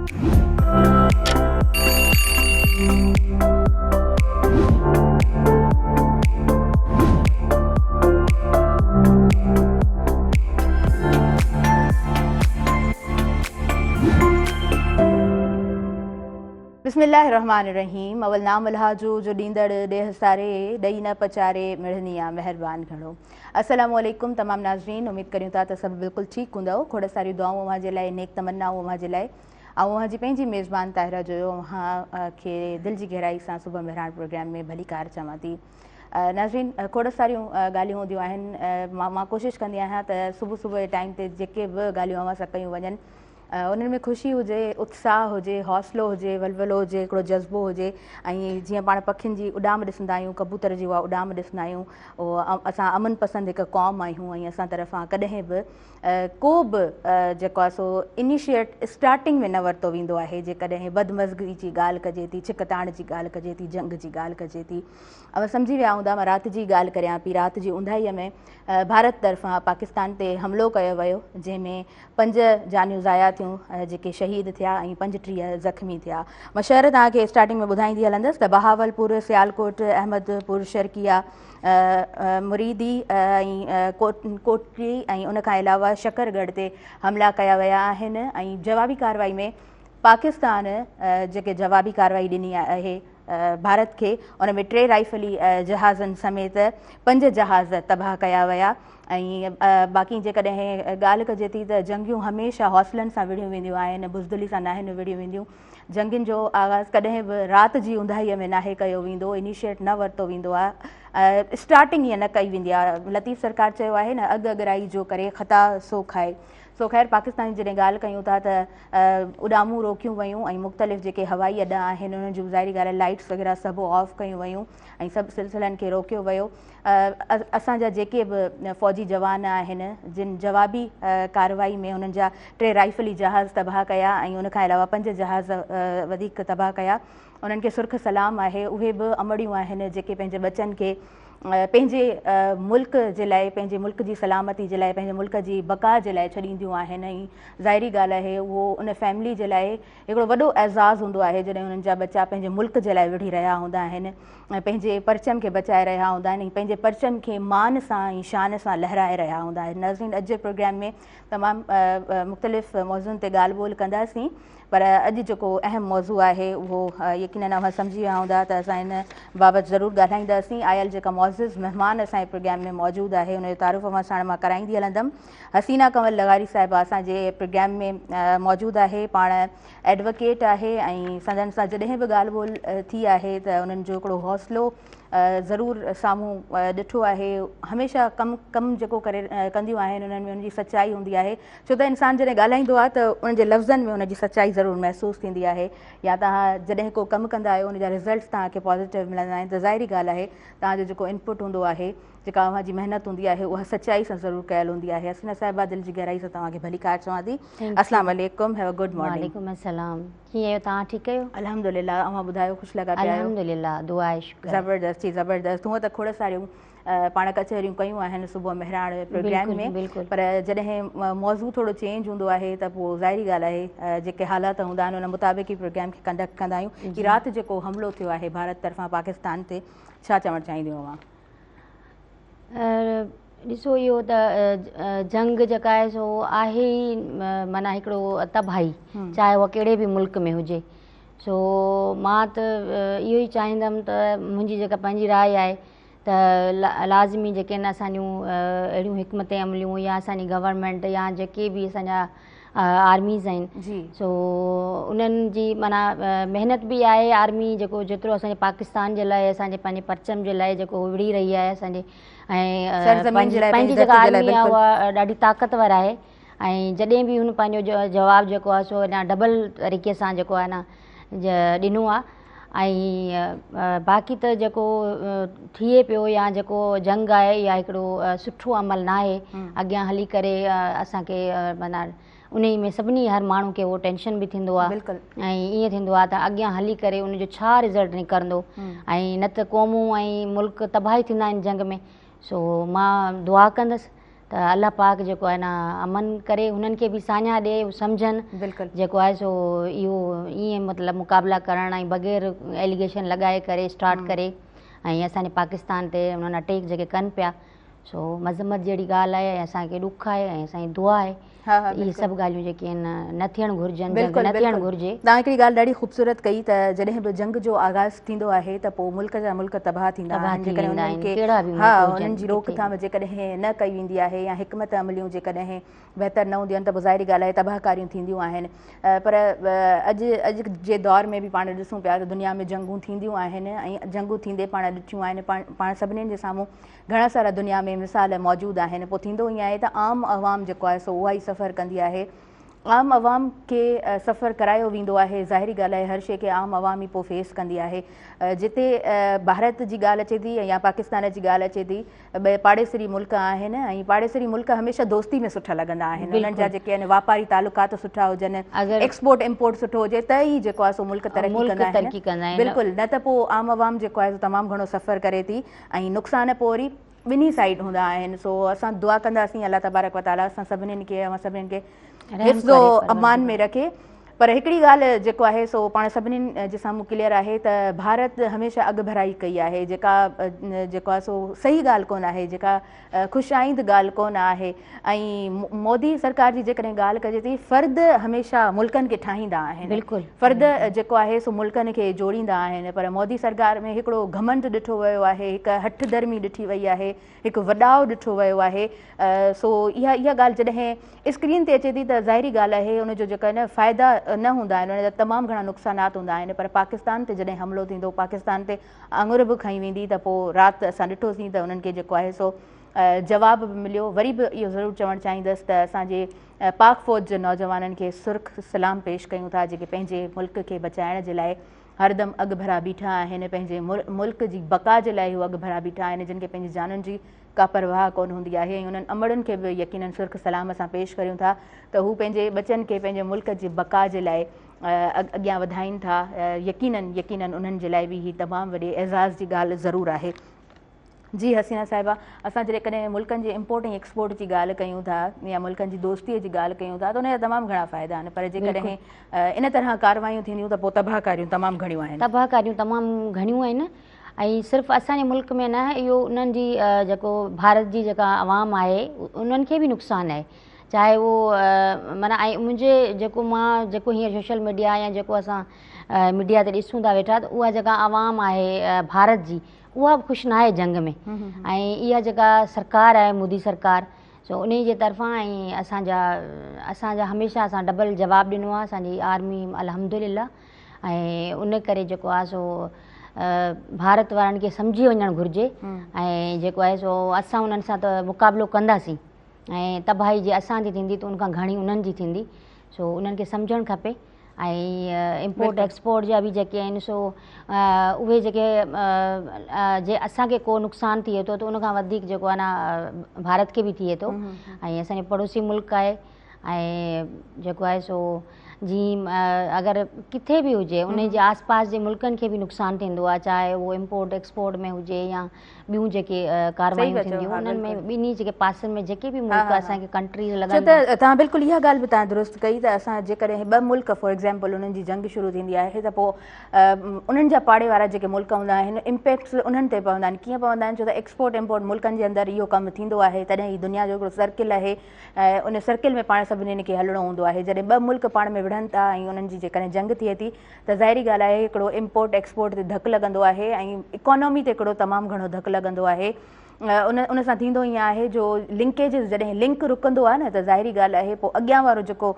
بسم الله الرحمٰن الرحيم اول نام الله جو جو ڏيندڙ ڏيهه ساري ڏئي نه پچاري مڙني آ مهربان گهڻو. السلام عليڪم تمام ناظرين اميد ڪريون ٿا ته سڀ بلڪل ٺيڪ هوندؤ کوڙ ساريون دعائون اوهان جي لاء نيڪ تمنائون اوهان جي لاء آئون اوهان جي پنهنجي ميزبان طاهره جويو اوهان کي دل جي گهرائي سان صبح مهراڻ پروگرام ۾ ڀليڪار چوان ٿي. ناظرين کوڙ ساريون ڳالهيون هونديون آهن مان ڪوشش ڪندي آهيان ته صبح صبح جي ٽائيم تي جيڪي به ڳالهيون اوهان سان ڪيون وڃن انهن ۾ خوشي هجي اتساهه هجي حوصلو هجي ولولو هجي هڪڙو جذبو هجي ۽ جيئن پاڻ پکين جي اڏام ڏسندا آهيون ڪبوتر جي اها اڏام ڏسندا آهيون اسان امن پسند هڪ قوم آهيون ۽ اسان طرفان ڪڏهن به ڪو به جيڪو آهي سو انيشيٽ اسٽارٽنگ ۾ نه ورتو ويندو آهي جيڪڏهن بدمزگي جي ڳالهه ڪجي ٿي ڇڪتاڻ جي ڳالهه ڪجي ٿي جنگ جي ڳالهه ڪجي ٿي. اوهان سمجهي ويا هوندا مان رات جي ڳالهه ڪريان پئي رات جي اونداهي ۾ ڀارت طرفان پاڪستان تي حملو ڪيو ويو جنهن ۾ 5 جانيون ضايع ٿيون جيڪي شهيد ٿيا ۽ 35 زخمي ٿيا. مان شهر توهان کي اسٽارٽنگ ۾ ٻڌائيندي هلندس ته بهاولپور، سيالڪوٽ، احمد پور شرقيه، مريدي ۽ ڪوٽڙي ۽ ان کان علاوه شڪر ڳڙهه تي حملا ڪيا ويا آهن ۽ جوابي ڪارروائي ۾ پاڪستان جيڪي جوابي ڪارروائي ڏني آهي ڀارت کي ان ۾ 3 رائفلي جهازن سميت 5 جهاز تباهه ڪيا ويا ۽ باقي جيڪڏهن ڳالهه ڪجي ٿي ته جنگيون هميشه حوصلن سان وڙهيون وينديون آهن بزدلي سان ناهن وڙهيون وينديون. جنگين جو آغاز ڪڏهن به رات جي اونداهيء ۾ ناهي ڪيو ويندو، انيشيٽ نه ورتو ويندو آهي، اسٽارٽنگ ائين نه ڪئي ويندي آهي. لطيف سرڪار چيو آهي نه اڳ اڳرائي جو ڪري خطا سو کائي. سو خير پاڪستان جي جڏهن ڳالهه ڪيون ٿا ته اڏامون روڪيون ويون ۽ مختلف جيڪي هوائي اڏا آهن انهن جون ظاهري ڳالهه آهي لائٽس وغيره سڀ آف ڪيون ويون ۽ سڀ سلسلن کي روڪيو ويو. اسان جا جيڪي به فوجي جوان آهن جن جوابي ڪارروائي ۾ انهن جا 3 رائفلي جهاز تباهه ڪيا ۽ ان کان علاوه 5 جهاز وڌيڪ تباهه ڪيا انهن کي سرخ سلام آهي. اهي به امڙيون آهن جيڪي پنهنجي ٻچن کي پنهنجي ملڪ جي لاء پنهنجي ملڪ جي سلامتي جي لاء پنهنجي ملڪ جي بقا جي لاء ڇڏينديون آهن ۽ ظاهري ڳالهه آهي اهو ان فيملي جي لاء هڪڙو وڏو اعزاز هوندو آهي جڏهن انهن جا ٻچا پنهنجي ملڪ جي لاء وڙهي رهيا هوندا آهن ۽ پنهنجي پرچم کي بچائي رهيا هوندا آهن ۽ پنهنجي پرچم کي مان سان ۽ شان سان لهرائي رهيا هوندا آهن. ناظرين اڄ جي پروگرام ۾ تمام مختلف موضوعن تي ڳالهه ٻولهه ڪنداسين پر اڄ جيڪو اهم موضوع آهي اهو يقينن اوهان سمجهي ويا هوندا ته اسان ان بابت ضرور ڳالهائينداسين. آيل جيڪا معزز مهمان اسان جي پروگرام ۾ موجود آهي ان جو تعارف اوهان ساڻ مان ڪرائيندي هلندم. حسينه ڪنول لغاري صاحبه اسان جي پروگرام ۾ موجود آهي. پاڻ ايڊووڪيٽ آهي ۽ سندن سان جڏهن به ڳالهه ٻولهه ٿي آهي ته انهن جو هڪڙو حوصلو ضرور سامهون ڏٺو آهي. هميشه ڪم ڪم جيڪو ڪري ڪنديون آهن انهن ۾ ان جي سچائي هوندي آهي ڇو ته انسان جڏهن ڳالهائيندو آهي ته ان جي لفظن ۾ ان جي سچائي ضرور محسوس ٿيندي آهي يا توهان جڏهن ڪو ڪم ڪندا آهيو ان جا رزلٽس توهان کي پازيٽو ملندا آهن ته ظاهري ڳالهه آهي توهان جو جيڪو انپٽ هوندو آهي جيڪا اوهان جي محنت هوندي آهي اها سچائي سان ضرور ڪيل هوندي آهي. حسينه صاحبه دل جي گهرائي سان توهان کي ڀليڪار چوان ٿي. السلام عليڪم have a good morning. وعليڪم السلام ڪيئن آهيو توهان ٺيڪ آهيو؟ الحمدلله اوهان ٻڌايو خوش لڳا پيا آهيو؟ الحمدلله دعا آهي شڪر. زبردست جي زبردست هونء ته کوڙ ساريون پاڻ ڪچهريون ڪيون آهن صبح مهراڻ پروگرام ۾ پر جڏهن موضوع ٿورو چينج هوندو آهي ته پوء ظاهري ڳالهه آهي جيڪي حالات هوندا آهن ان مطابق ئي پروگرام کي ڪنڊڪٽ ڪندا آهيون. هي رات جيڪو حملو ٿيو آهي ڀارت طرفان پاڪستان تي ڇا چوڻ چاهينديون اوهان؟ ڏسو اهو ته جنگ جيڪا آهي سو آهي ئي معنيٰ هڪڙو تباهي چاهي اها ڪهڙي به ملڪ ۾ هجي سو مان ته اهو ئي چاهيندم ته منهنجي جيڪا پنهنجي راء آهي ته لازمي جيڪي آهن اسان جون اهڙيون حڪمت عمليون يا اسان جي گورنمينٽ يا جيڪي به اسان جا آرميز آهن سو انهن جي معنيٰ محنت به آهي آرمي جيڪو جيترو اسان جي پاڪستان جي لاء اسان جي پنهنجي پرچم جي لاء جيڪو وڙهي رهي آهي اسان جي ۽ پنهنجي جيڪا آرمي آهي اها ڏاڍي طاقتور آهي ۽ جڏهن به هن پنهنجو جواب جيڪو آهي سو اڃا ڊبل طريقي سان جيڪو آهي نه ڏنو آهي ۽ باقي ته جيڪو ٿئي پيو يا جيڪو جنگ آهي اها هڪڙو سٺو عمل نه آهي اڳيان هلي ڪري اسانکي معنيٰ انهي ۾ سڀني هر ماڻهو کي اهو ٽينشن به ٿيندو آهي ۽ ائين ٿيندو آهي ته اڳيان هلي ڪري ان جو ڇا رزلٽ نڪرندو ۽ نه ته قومون ۽ ملڪ تباهه ٿيندا آهن جنگ ۾ سو مان دعا ڪندس. ته الله پاڪ جيڪو آهي نه امن ڪري هنن کي به ساڃاهه ڏي هو سمجهن بلڪل جيڪو آهي سو اهو ائين مطلب مقابلا ڪرڻ ۽ بغير ايليگيشن لڳائي ڪري اسٽارٽ ڪري ۽ اسان جي پاڪستان تي انهن اٽيڪ جيڪي ڪن پيا سو مذمت جهڙي ڳالهه آهي ۽ اسان کي ڏک آهي ۽ اسان جي دعا آهي ها ها ته اهي بلڪل سڀ ڳالهيون جيڪي آهن نه ٿيڻ گهرجن جنگ بلڪل نه ٿيڻ بلڪل گهرجي. توهان هڪڙي ڳالهه ڏاڍي خوبصورت ڪئي ته جڏهن به جنگ جو آغاز ٿيندو آهي ته پوء ملڪ جا ملڪ تباهه ٿيندا تباهه آهن ٿي جيڪڏهن ويندا انهن آهن کي ڪهڙا به ها ملڪ انهن هجن جي ڪٿي به. روڪٿام جيڪڏهن نه ڪئي ويندي آهي يا حڪمت عمليون جيڪڏهن بهتر نه هونديون آهن ته پوء ظاهري ڳالهه آهي تباهه ڪاريون ٿينديون آهن پر اڄ اڄ جي دور ۾ به پاڻ ڏسون پيا ته دنيا ۾ جنگون ٿينديون آهن ۽ جنگون ٿيندي پاڻ ڏٺيون آهن پاڻ سڀني جي سامهون گهڻا سارا دنيا ۾ مثال موجود آهن پوء ٿيندو ائين آهي ته عام عوام جيڪو آهي سو اها ئي سفر ڪندي آهي عام عوام کي سفر ڪرايو ويندو آهي ظاهري ڳالهه آهي هر شيء کي عام عوام ئي پوء فيس ڪندي آهي جتي ڀارت جي ڳالهه اچي ٿي يا پاڪستان جي ڳالهه اچي ٿي ٻئي پاڙيسري ملڪ آهن ۽ پاڙيسري ملڪ هميشه دوستي ۾ سٺا لڳندا آهن انهن جا جيڪي آهن واپاري تعلقات سٺا هجن ايڪسپورٽ امپورٽ سٺو هجي ته ئي جيڪو آهي سو ملڪ ترقي ڪندا آهن بلڪل نه ته پوء عام عوام جيڪو آهي سو تمام گهڻو سفر ڪري ٿي ۽ نقصان پوء وري ٻنهي سائيڊ هوندا آهن سو اسان دعا ڪنداسين الله تبارڪ وتعالي اسان سڀني کي اوهان سڀني کي حفظ و امان ۾ رکي پر هڪڙي ڳالهه جيڪو آهي سو پاڻ سڀني جي سامهون ڪليئر آهي ته ڀارت هميشه اڳڀرائي ڪئي آهي جيڪا جيڪو آهي سو صحيح ڳالهه ڪونه آهي جيڪا خوش آئند ڳالهه ڪونه آهي ۽ مودي سرڪار جي جيڪڏهن ڳالهه ڪجي ٿي فرد هميشه ملڪن کي ٺاهيندا آهن بلڪل فرد جيڪو آهي سو ملڪن کي جوڙيندا آهن پر مودي سرڪار ۾ هڪڙو گهمنڊ ڏٺو ويو آهي هڪ هٺ ڌرمي ڏٺي وئي آهي هڪ وڏاء ڏٺو ويو آهي سو اها اها ڳالهه جڏهن اسڪرين تي اچي ٿي ته ظاهري ڳالهه آهي ان جو جيڪا نه فائدا نه هوندا آهن ان جا تمام گهڻا نقصانات هوندا آهن پر پاڪستان تي جڏهن حملو ٿيندو پاڪستان تي آڱر به کنئي ويندي ته پوء رات اسان ڏٺوسين ته انهن کي جيڪو آهي سو جواب به مليو وري به اهو ضرور چوڻ چاهيندس ته اسان جي پاڪ فوج جي نوجوانن کي سرخ سلام پيش ڪيون ٿا جيڪي پنهنجي ملڪ کي بچائڻ جي لاء هردم اڳڀرا بيٺا آهن، پنهنجي ملڪ جي بقا جي لاء هو اڳڀرا بيٺا آهن، جن کي پنهنجي جانن جي ڪا پرواهه ڪونه هوندي آهي ۽ انهن امڙن کي به يقينن سرخ سلام اسان پيش ڪريون ٿا ته هو پنهنجي ٻچن کي پنهنجي ملڪ جي بقا جي لاء اڳيان وڌائين ٿا، يقينن يقينن انهن جي لاء به هي تمام وڏي اعزاز جي ڳالهه ضرور آهي. جي حسينه صاحبه اسان جڏهن ڪڏهن ملڪن جي امپورٽ ۽ ايڪسپورٽ جي ڳالهه ڪيون ٿا يا ملڪن جي دوستي جي ڳالهه ڪيون ٿا ته ان جا تمام گهڻا فائدا آهن پر جيڪڏهن ان طرح ڪاروايون ٿينديون ته پوء تباهه ڪاريون تمام گهڻيون آهن. تباهه ڪاريون تمام گهڻيون آهن ۽ صرف اسان جي ملڪ ۾ نه اهو انهن جي جيڪو ڀارت جي جيڪا عوام آهي انهن کي به نقصان آهي چاهي اهو معنيٰ ۽ منهنجي جيڪو مان جيڪو هينئر سوشل ميڊيا يا جيڪو اسان ميڊيا تي ڏسون ٿا ويٺا ته اها جيڪا عوام آهي ڀارت جي اها به خوش ناهي جنگ ۾ ۽ اها جيڪا سرڪار آهي مودي سرڪار سو انهي جي طرفان ۽ اسان جا اسان جا هميشه اسان ڊبل جواب ڏنو آهي اسان جي آرمي الحمدلله ۽ ان ڪري جيڪو آهي سو ڀارت وارن کي سمجهي وڃڻ گهرجي ۽ جيڪو آهي سو اسان انهن سان ته مقابلو ڪنداسين ۽ تباهي جي اسان جي ٿيندي ته ان کان گهڻي انهن جي ٿيندي سو انهن کي سمجهڻ کپي ۽ امپورٽ ايڪسپورٽ جا به جيڪي آهن سو اهي جيڪي جي اسان کي ڪو نقصان ٿئي ٿو ته ان کان وڌيڪ جيڪو آهي نه ڀارت کي به ٿئي ٿو ۽ اسان جو پڙوسي ملڪ آهي ۽ جيڪو آهي سو جي اگر ڪٿي به هجي ان جي آس پاس جي ملڪن کي به نقصان ٿيندو آهي چاهي اهو امپورٽ ايڪسپورٽ ۾ هجي يا ٻيون جيڪي ڪاروايون ٿينديون انهن ۾ ٻنهي جيڪي پاسن ۾ جيڪي به ملڪ اسان کي ڪنٽريز لڳن ڇو ته توهان بلڪل اها ڳالهه به توهان درست ڪئي ته اسان جيڪڏهن ٻه ملڪ فار ايگزامپل انهن جي جنگ شروع ٿيندي آهي ته پوء انهن جا پاڙي وارا جيڪي ملڪ هوندا آهن امپيڪٽس انهن تي پوندا آهن ڪيئن پوندا آهن ڇو ته ايڪسپورٽ امپورٽ ملڪن جي اندر اهو ڪم ٿيندو آهي تڏهن هي دنيا جو هڪڙو سرڪل آهي ان سرڪل ۾ پاڻ سڀني کي هلڻو هوندو آهي جڏهن ٻه ملڪ پاڻ ۾ وڙهن ٿا ۽ انهن جي جيڪڏهن جنگ ٿئي ٿي ته ظاهري ڳالهه آهي هڪڙو امپورٽ ايڪسپورٽ تي ڌڪ لڳندو آهي ۽ اڪانومي تي هڪڙو تمام گهڻو ڌڪ لڳندو آهي ان ان سان ٿيندو ائين آهي جو لنڪيجز جڏهن لنڪ رڪندو آهي نه ته ظاهري ڳالهه آهي پوء اڳيان وارو جيڪو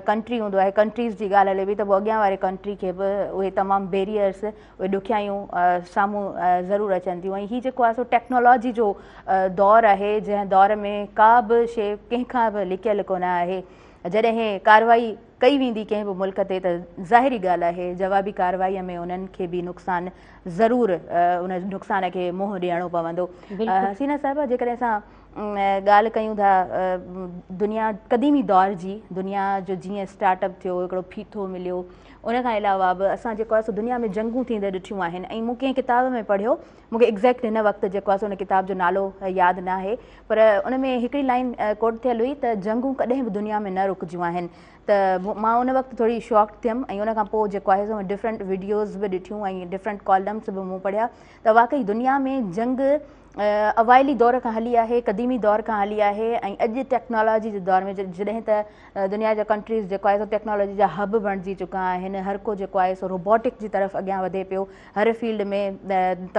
ڪنٽري هوندو آهي ڪنٽريز جي ڳالهه هلي پئي ته پوء اڳيان واري ڪنٽري کي به اهي تمام بيريئرس اهي ڏکيائيون سامهون ضرور اچن ٿيون ۽ هي جيڪو آهي سو ٽيڪنالاجي جو دور آهي جنهن دور ۾ ڪا به شيء ڪنهن کان به لڪيل ڪونه آهي جڏهن ڪارروائي ڪئي ويندي ڪنهن به ملڪ تي ته ظاهري ڳالهه آهي جوابي ڪارروائي ۾ انهن کي به نقصان ضرور ان نقصان کي منهن ڏيڻو پوندو. حسينه صاحبه جيڪڏهن اسان ڳالهه ڪيون ٿا دنيا قديمي دور جي، دنيا جو جيئن اسٽارٽ اپ ٿيو، هڪڙو ڦيٿو مليو، ان کان علاوه به اسان جيڪو آهي سو دنيا ۾ جنگون ٿيندي ڏٺيون آهن ۽ مون ڪنهن ڪتاب ۾ پڙهيو، مون کي ايگزيڪٽ هن وقت جيڪو آهي سو ان ڪتاب جو نالو ياد ناهي پر ان ۾ هڪڙي لائين ڪوٽ ٿيل هئي ته جنگون ڪڏهن به دنيا ۾ نه رڪجيون آهن ته مان ان وقت ٿوري شاڪ ٿيم ۽ ان کان پوء جيڪو آهي سو ڊفرنٽ وڊيوز به ڏٺيون ۽ ڊفرنٽ ڪالمس به مون پڙهيا ته واقعي دنيا ۾ جنگ اوائلي دور کان هلي آهي، قديمي دور کان هلي آهي ۽ اڄ ٽيڪنالاجي جي دور ۾ جڏهن ته دنيا جا ڪنٽريز جيڪو آهي سو ٽيڪنالاجي جا هب بڻجي چڪا آهن، هر ڪو جيڪو آهي سو روبوٽڪ جي طرف اڳيان وڌي پيو، هر فيلڊ ۾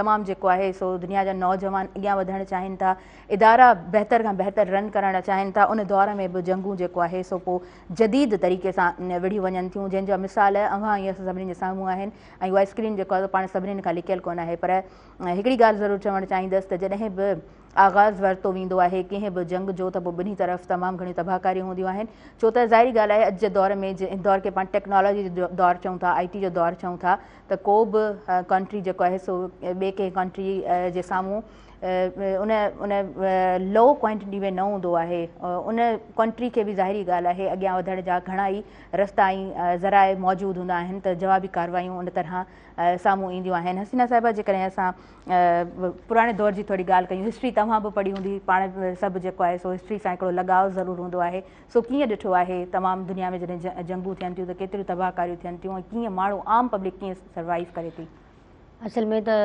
تمام جيڪو آهي سو دنيا جا نوجوان اڳيان وڌڻ چاهين ٿا، ادارا بهتر کان بهتر رن ڪرڻ چاهين ٿا، ان دور ۾ به جنگون جيڪو آهي سو پوء جديد طريقي سان وڙهيون وڃن ٿيون، جنهن جا مثال اوهان ۽ اسان سڀني جي سامهون آهن ۽ اها اسڪرين جيڪو آهي سو پاڻ سڀني کان لڪيل ڪونه آهي پر هڪڙي ڳالهه ضرور چوڻ چاهيندس ته جڏهن به آغاز ورتو ويندو آهي ڪنهن به جنگ جو ته پوء ٻنهي طرف تمام گهڻيون تباهڪاريون هونديون آهن ڇو ته ظاهري ڳالهه آهي اڄ جي دور ۾ جنهن دور کي پاڻ ٽيڪنالاجي جو دور چئون ٿا آئي ٽي جو دور چئون ٿا ته ڪو به ڪنٽري جيڪو آهي سو ٻي ڪنهن ڪنٽري جي سامهون ان ان لو ڪوانٽٽي ۾ نه هوندو آهي ان ڪنٽري کي به ظاهري ڳالهه آهي اڳيان وڌڻ جا گهڻا ئي رستا ۽ ذرائع موجود هوندا آهن ته جوابي ڪاروايون ان طرح سامهون اينديون آهن. حسينه صاحبه جيڪڏهن اسان پراڻي دور جي ٿوري ڳالهه ڪيون هسٽري توهان به پڙهي هوندي پاڻ سڀ جيڪو آهي سو هسٽري سان هڪڙو لڳاء ضرور هوندو آهي سو ڪيئن ڏٺو آهي تمام دنيا ۾ جڏهن جنگون ٿين ٿيون ته ڪيتريون تباهڪاريون ٿين ٿيون ۽ ڪيئن ماڻهو عام پبلڪ ڪيئن سروائيو ڪري ٿي. اصل ۾ ته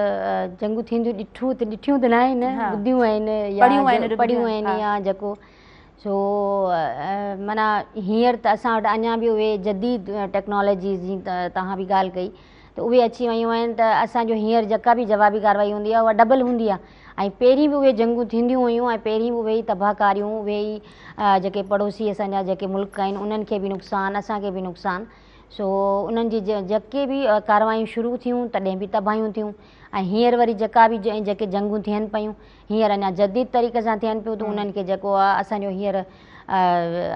جنگون ٿينديون ڏٺو ته ڏٺيون ته ناهن ٻڌيون آهن يا پڙهيون آهن يا جيڪو سو معنيٰ هينئر ته اسان وٽ اڃا به اهي جديد ٽيڪنالاجيز جي توهان به ڳالهه ڪئي ته اهي اچي ويون آهن ته اسان جو هينئر جيڪا به جوابي ڪارروائي هوندي آهي اها ڊبل هوندي آهي ۽ پهرين به اهي جنگون ٿينديون هيون ۽ پهرين به اهي ئي تباهڪاريون اهي ئي جيڪي پڙوسي اسان جا جيڪي ملڪ آهن انهن کي به نقصان اسان کي به نقصان سو انهن جي جيڪي به ڪارروايون شروع ٿيون تڏهن به تباهيون ٿيون ۽ هينئر وري جيڪا به جيڪي جنگون ٿين پيون هينئر اڃا جديد طريقي سان ٿين پيون ته انهن کي جيڪو آ اسان جو هينئر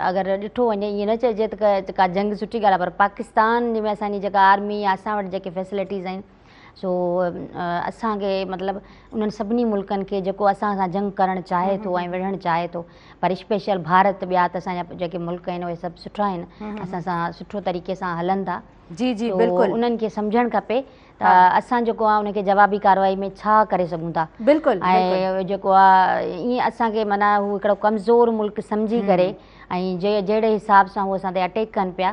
اگر ڏٺو وڃي ائين نه چئجي ته ڪا جنگ سٺي ڳالهه آ پر پاڪستان ۾ اسان جي جيڪا آرمي يا اسان وٽ جيڪي فيسلٽيز آهن سو اسان کي مطلب انهن سڀني ملڪن کي جيڪو اسان سان جنگ ڪرڻ چاهي ٿو ۽ وڙهڻ چاهي ٿو پر اسپيشل ڀارت ٻيا ته اسان جا جيڪي ملڪ آهن اهي سڀ سٺا آهن اسان سان سٺو طريقي سان هلن ٿا جي جي بلڪل انهن کي سمجهڻ کپي ته اسان جيڪو آ ان کي جوابي ڪارروائي ۾ ڇا ڪري سگهون ٿا بلڪل ۽ جيڪو آ ائين اسان کي معنيٰ هو هڪڙو ڪمزور ملڪ سمجهي ڪري ۽ جهڙي حساب سان هو اسان تي اٽيڪ ڪن پيا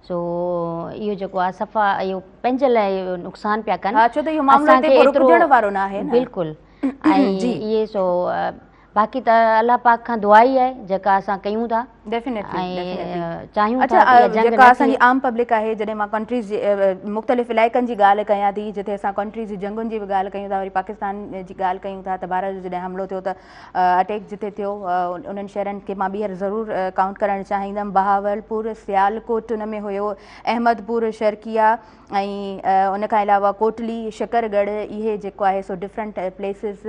سو اهو جيڪو آ صفا اهو پنهنجي لاء نقصان پيا ڪن ها ڇو ته اهو معاملو هتي رڪجڻ وارو نه آهي نه بلڪل ۽ اهي سو باقي ته الله پاڪ کان دعا ئي آهي جيڪا اسان ڪيون ٿا ڊيفينيٽلي ۽ چاهيون ٿا ته اها جنگ جيڪا اسان جي عام پبلڪ آهي جڏهن مان ڪنٽريز جي مختلف علائقن جي ڳالهه ڪيان ٿي جتي اسان ڪنٽريز جي جنگن جي به ڳالهه ڪيون ٿا وري پاڪستان جي ڳالهه ڪيون ٿا ته ڀارت جو جڏهن حملو ٿيو ته اٽيڪ جتي ٿيو انهن شهرن کي مان ٻيهر ضرور ڪائونٽ ڪرڻ چاهيندم بهاولپور سيالڪوٽ ان ۾ هيو احمد پور شرقيه ۽ ان کان علاوه ڪوٽلي شڪر ڳڙهه اهي جيڪو آهي سو ڊفرنٽ پليسز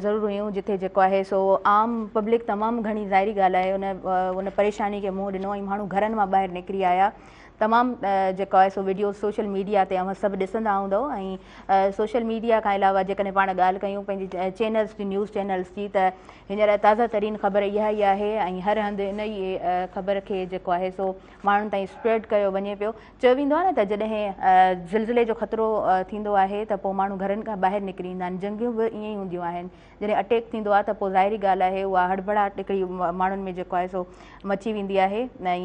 ضرور هيون جتي جيڪو آهي سو عام پبلڪ تمام گهڻي ظاهري ڳالهه آهي ان ان پريشاني کي منهن ڏنو ۽ ماڻهو گهرن مان ٻاهر نڪري آيا تمام جيڪو آهي سو وڊيوز سوشل ميڊيا تي اوهان سڀ ڏسندا هوندؤ ۽ سوشل ميڊيا کان علاوه جيڪڏهن پاڻ ڳالهه ڪيون پنهنجي چينلز جي نيوز چينلز جي ته هينئر تازه ترين خبر اها ئي آهي ۽ هر هنڌ ان ئي خبر کي جيڪو آهي سو ماڻهن تائين اسپريڊ ڪيو وڃي پيو. چيو ويندو آهي نه ته جڏهن زلزلي جو خطرو ٿيندو آهي ته پوء ماڻهو گهرن کان ٻاهر نڪري ايندا آهن. جنگيون به ائين ئي هونديون آهن. جڏهن اٽيڪ ٿيندو آهي ته پوء ظاهري ڳالهه آهي اها هڙبڙاهٽ هڪڙي ماڻهن ۾ جيڪو آهي سو مچي ويندي آهي ۽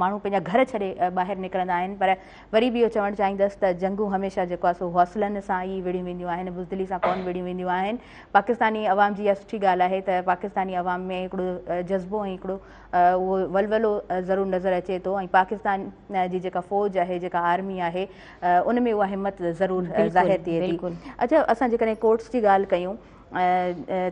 ماڻهو پنهنجا گهر ڇڏي ٻاهر نڪرندا آهن پر وري به اهو چوڻ چاهيندس ته جنگون هميشه جيڪو آهي سو حوصلن سان ئي وڙهيون وينديون آهن بزدلي سان ڪونه وڙهيون وينديون آهن. پاڪستاني عوام جي اها سٺي ڳالهه آهي ته پاڪستاني عوام ۾ هڪڙو جذبو ۽ هڪڙو اهو ولولو ضرور نظر اچي ٿو ۽ پاڪستان جي جيڪا فوج آهي جيڪا آرمي آهي ان ۾ اها همت ضرور ظاهر ٿئي ٿي. اڇا اسان جيڪڏهن ڪورٽس جي ڳالهه ڪيون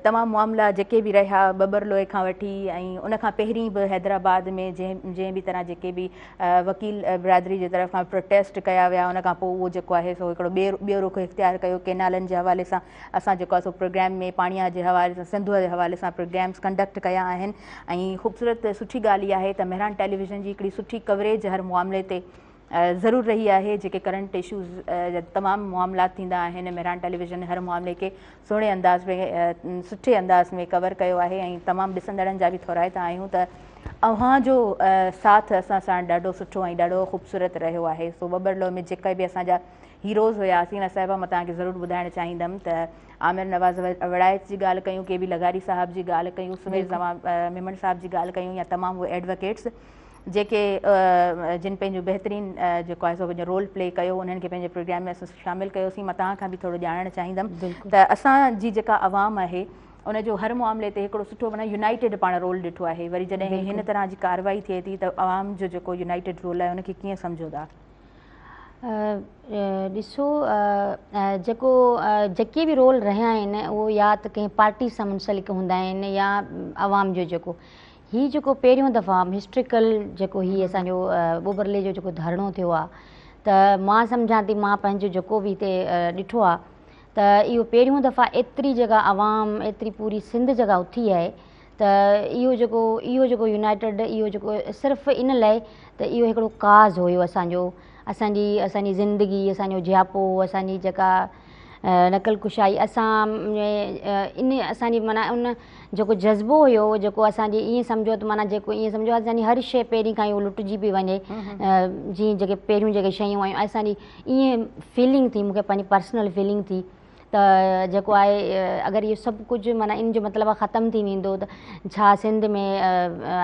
تمام معاملا جيڪي به رهيا ٻٻرلوء کان وٺي ۽ ان کان پهرين به حيدرآباد ۾ جنهن جنهن به طرح جيڪي به وڪيل برادري جي طرف کان پروٽيسٽ ڪيا ويا ان کان پوء اهو جيڪو آهي سو هڪڙو ٻيو رخ اختيار ڪيو ڪينالن جي حوالي سان اسان جيڪو آهي سو پروگرام ۾ پاڻيء جي حوالي سان سنڌوء جي حوالي سان پروگرامس ڪنڊڪٽ ڪيا آهن ۽ خوبصورت سٺي ڳالهه اها آهي ته مهراڻ ٽيليويزن جي هڪڙي سٺي ڪوريج هر معاملي تي ضرور رهي آهي جيڪي ڪرنٽ اشوز جا تمام معاملات ٿيندا آهن مهراڻ ٽيليويزن هر معاملي کي سهڻي انداز ۾ سٺي انداز ۾ ڪور ڪيو آهي ۽ تمام ڏسندڙن جا به ٿورائتا آهيون ته اوهان جو ساٿ اسان سان ڏاڍو سٺو ۽ ڏاڍو خوبصورت رهيو آهي. سو ٻٻرلوء ۾ جيڪي به اسان جا هيروز هيا حسينه صاحبه مان توهان کي ضرور ٻڌائڻ چاهيندم ته عامر نواز وڙائچ جي ڳالهه ڪيون ڪي بي لغاري صاحب جي ڳالهه ڪيون سمير زمان ميمڻ صاحب جي ڳالهه ڪيون يا تمام اهي ايڊووڪيٽس جيڪي جن پنهنجو بهترين جيڪو آهي سو پنهنجو رول پلي ڪيو انهن کي پنهنجي پروگرام ۾ اسان شامل ڪيوسين مان توهان کان به ٿورو ڄاڻڻ چاهيندم ته اسان جي جيڪا عوام آهي ان جو هر معاملي تي هڪڙو سٺو معنيٰ يونائيٽيڊ پاڻ رول ڏٺو آهي وري جڏهن هن طرح جي ڪارروائي ٿئي ٿي ته عوام جو جيڪو يونائيٽيڊ رول آهي ان کي ڪيئن سمجهو ٿا؟ ڏسو جيڪو جيڪي به رول رهيا آهن اهو يا ته ڪنهن پارٽي سان منسلڪ هوندا آهن يا عوام جو جيڪو هي جيڪو پهريون دفعا هسٽريڪل جيڪو هي اسان جو ٻٻرلي جو جيڪو ڌرڻو ٿيو آ ته مان سمجهان ٿي مان پنهنجو جيڪو به هتي ڏٺو آ ته اهو پهريون دفعا ايتري جيڪا عوام ايتري پوري سنڌ جيڪا اٿي آهي ته اهو جيڪو اهو جيڪو يونائيٽيڊ اهو جيڪو صرف ان لاء ته اهو هڪڙو ڪاز هيو اسان جو اسان جي اسان جي زندگي اسان جو جياپو اسان جي جيڪا نقل ڪشائي اسان ان اسان جي معنيٰ ان جيڪو جذبو هيو جيڪو اسان جي ائين سمجهو ته معنيٰ جيڪو ائين سمجهو اسان جي هر شيء پهرين کان ئي اهو لٽجي پئي وڃي جيئن جيڪي پهريون جيڪي شيون آيون اسان جي ائين فيلنگ ٿي مونکي پنهنجي پرسنل فيلنگ ٿي ته جيڪو آهي اگر اهو سڀ ڪجهه معنيٰ ان جو مطلب آهي ختم ٿي ويندو ته ڇا سنڌ ۾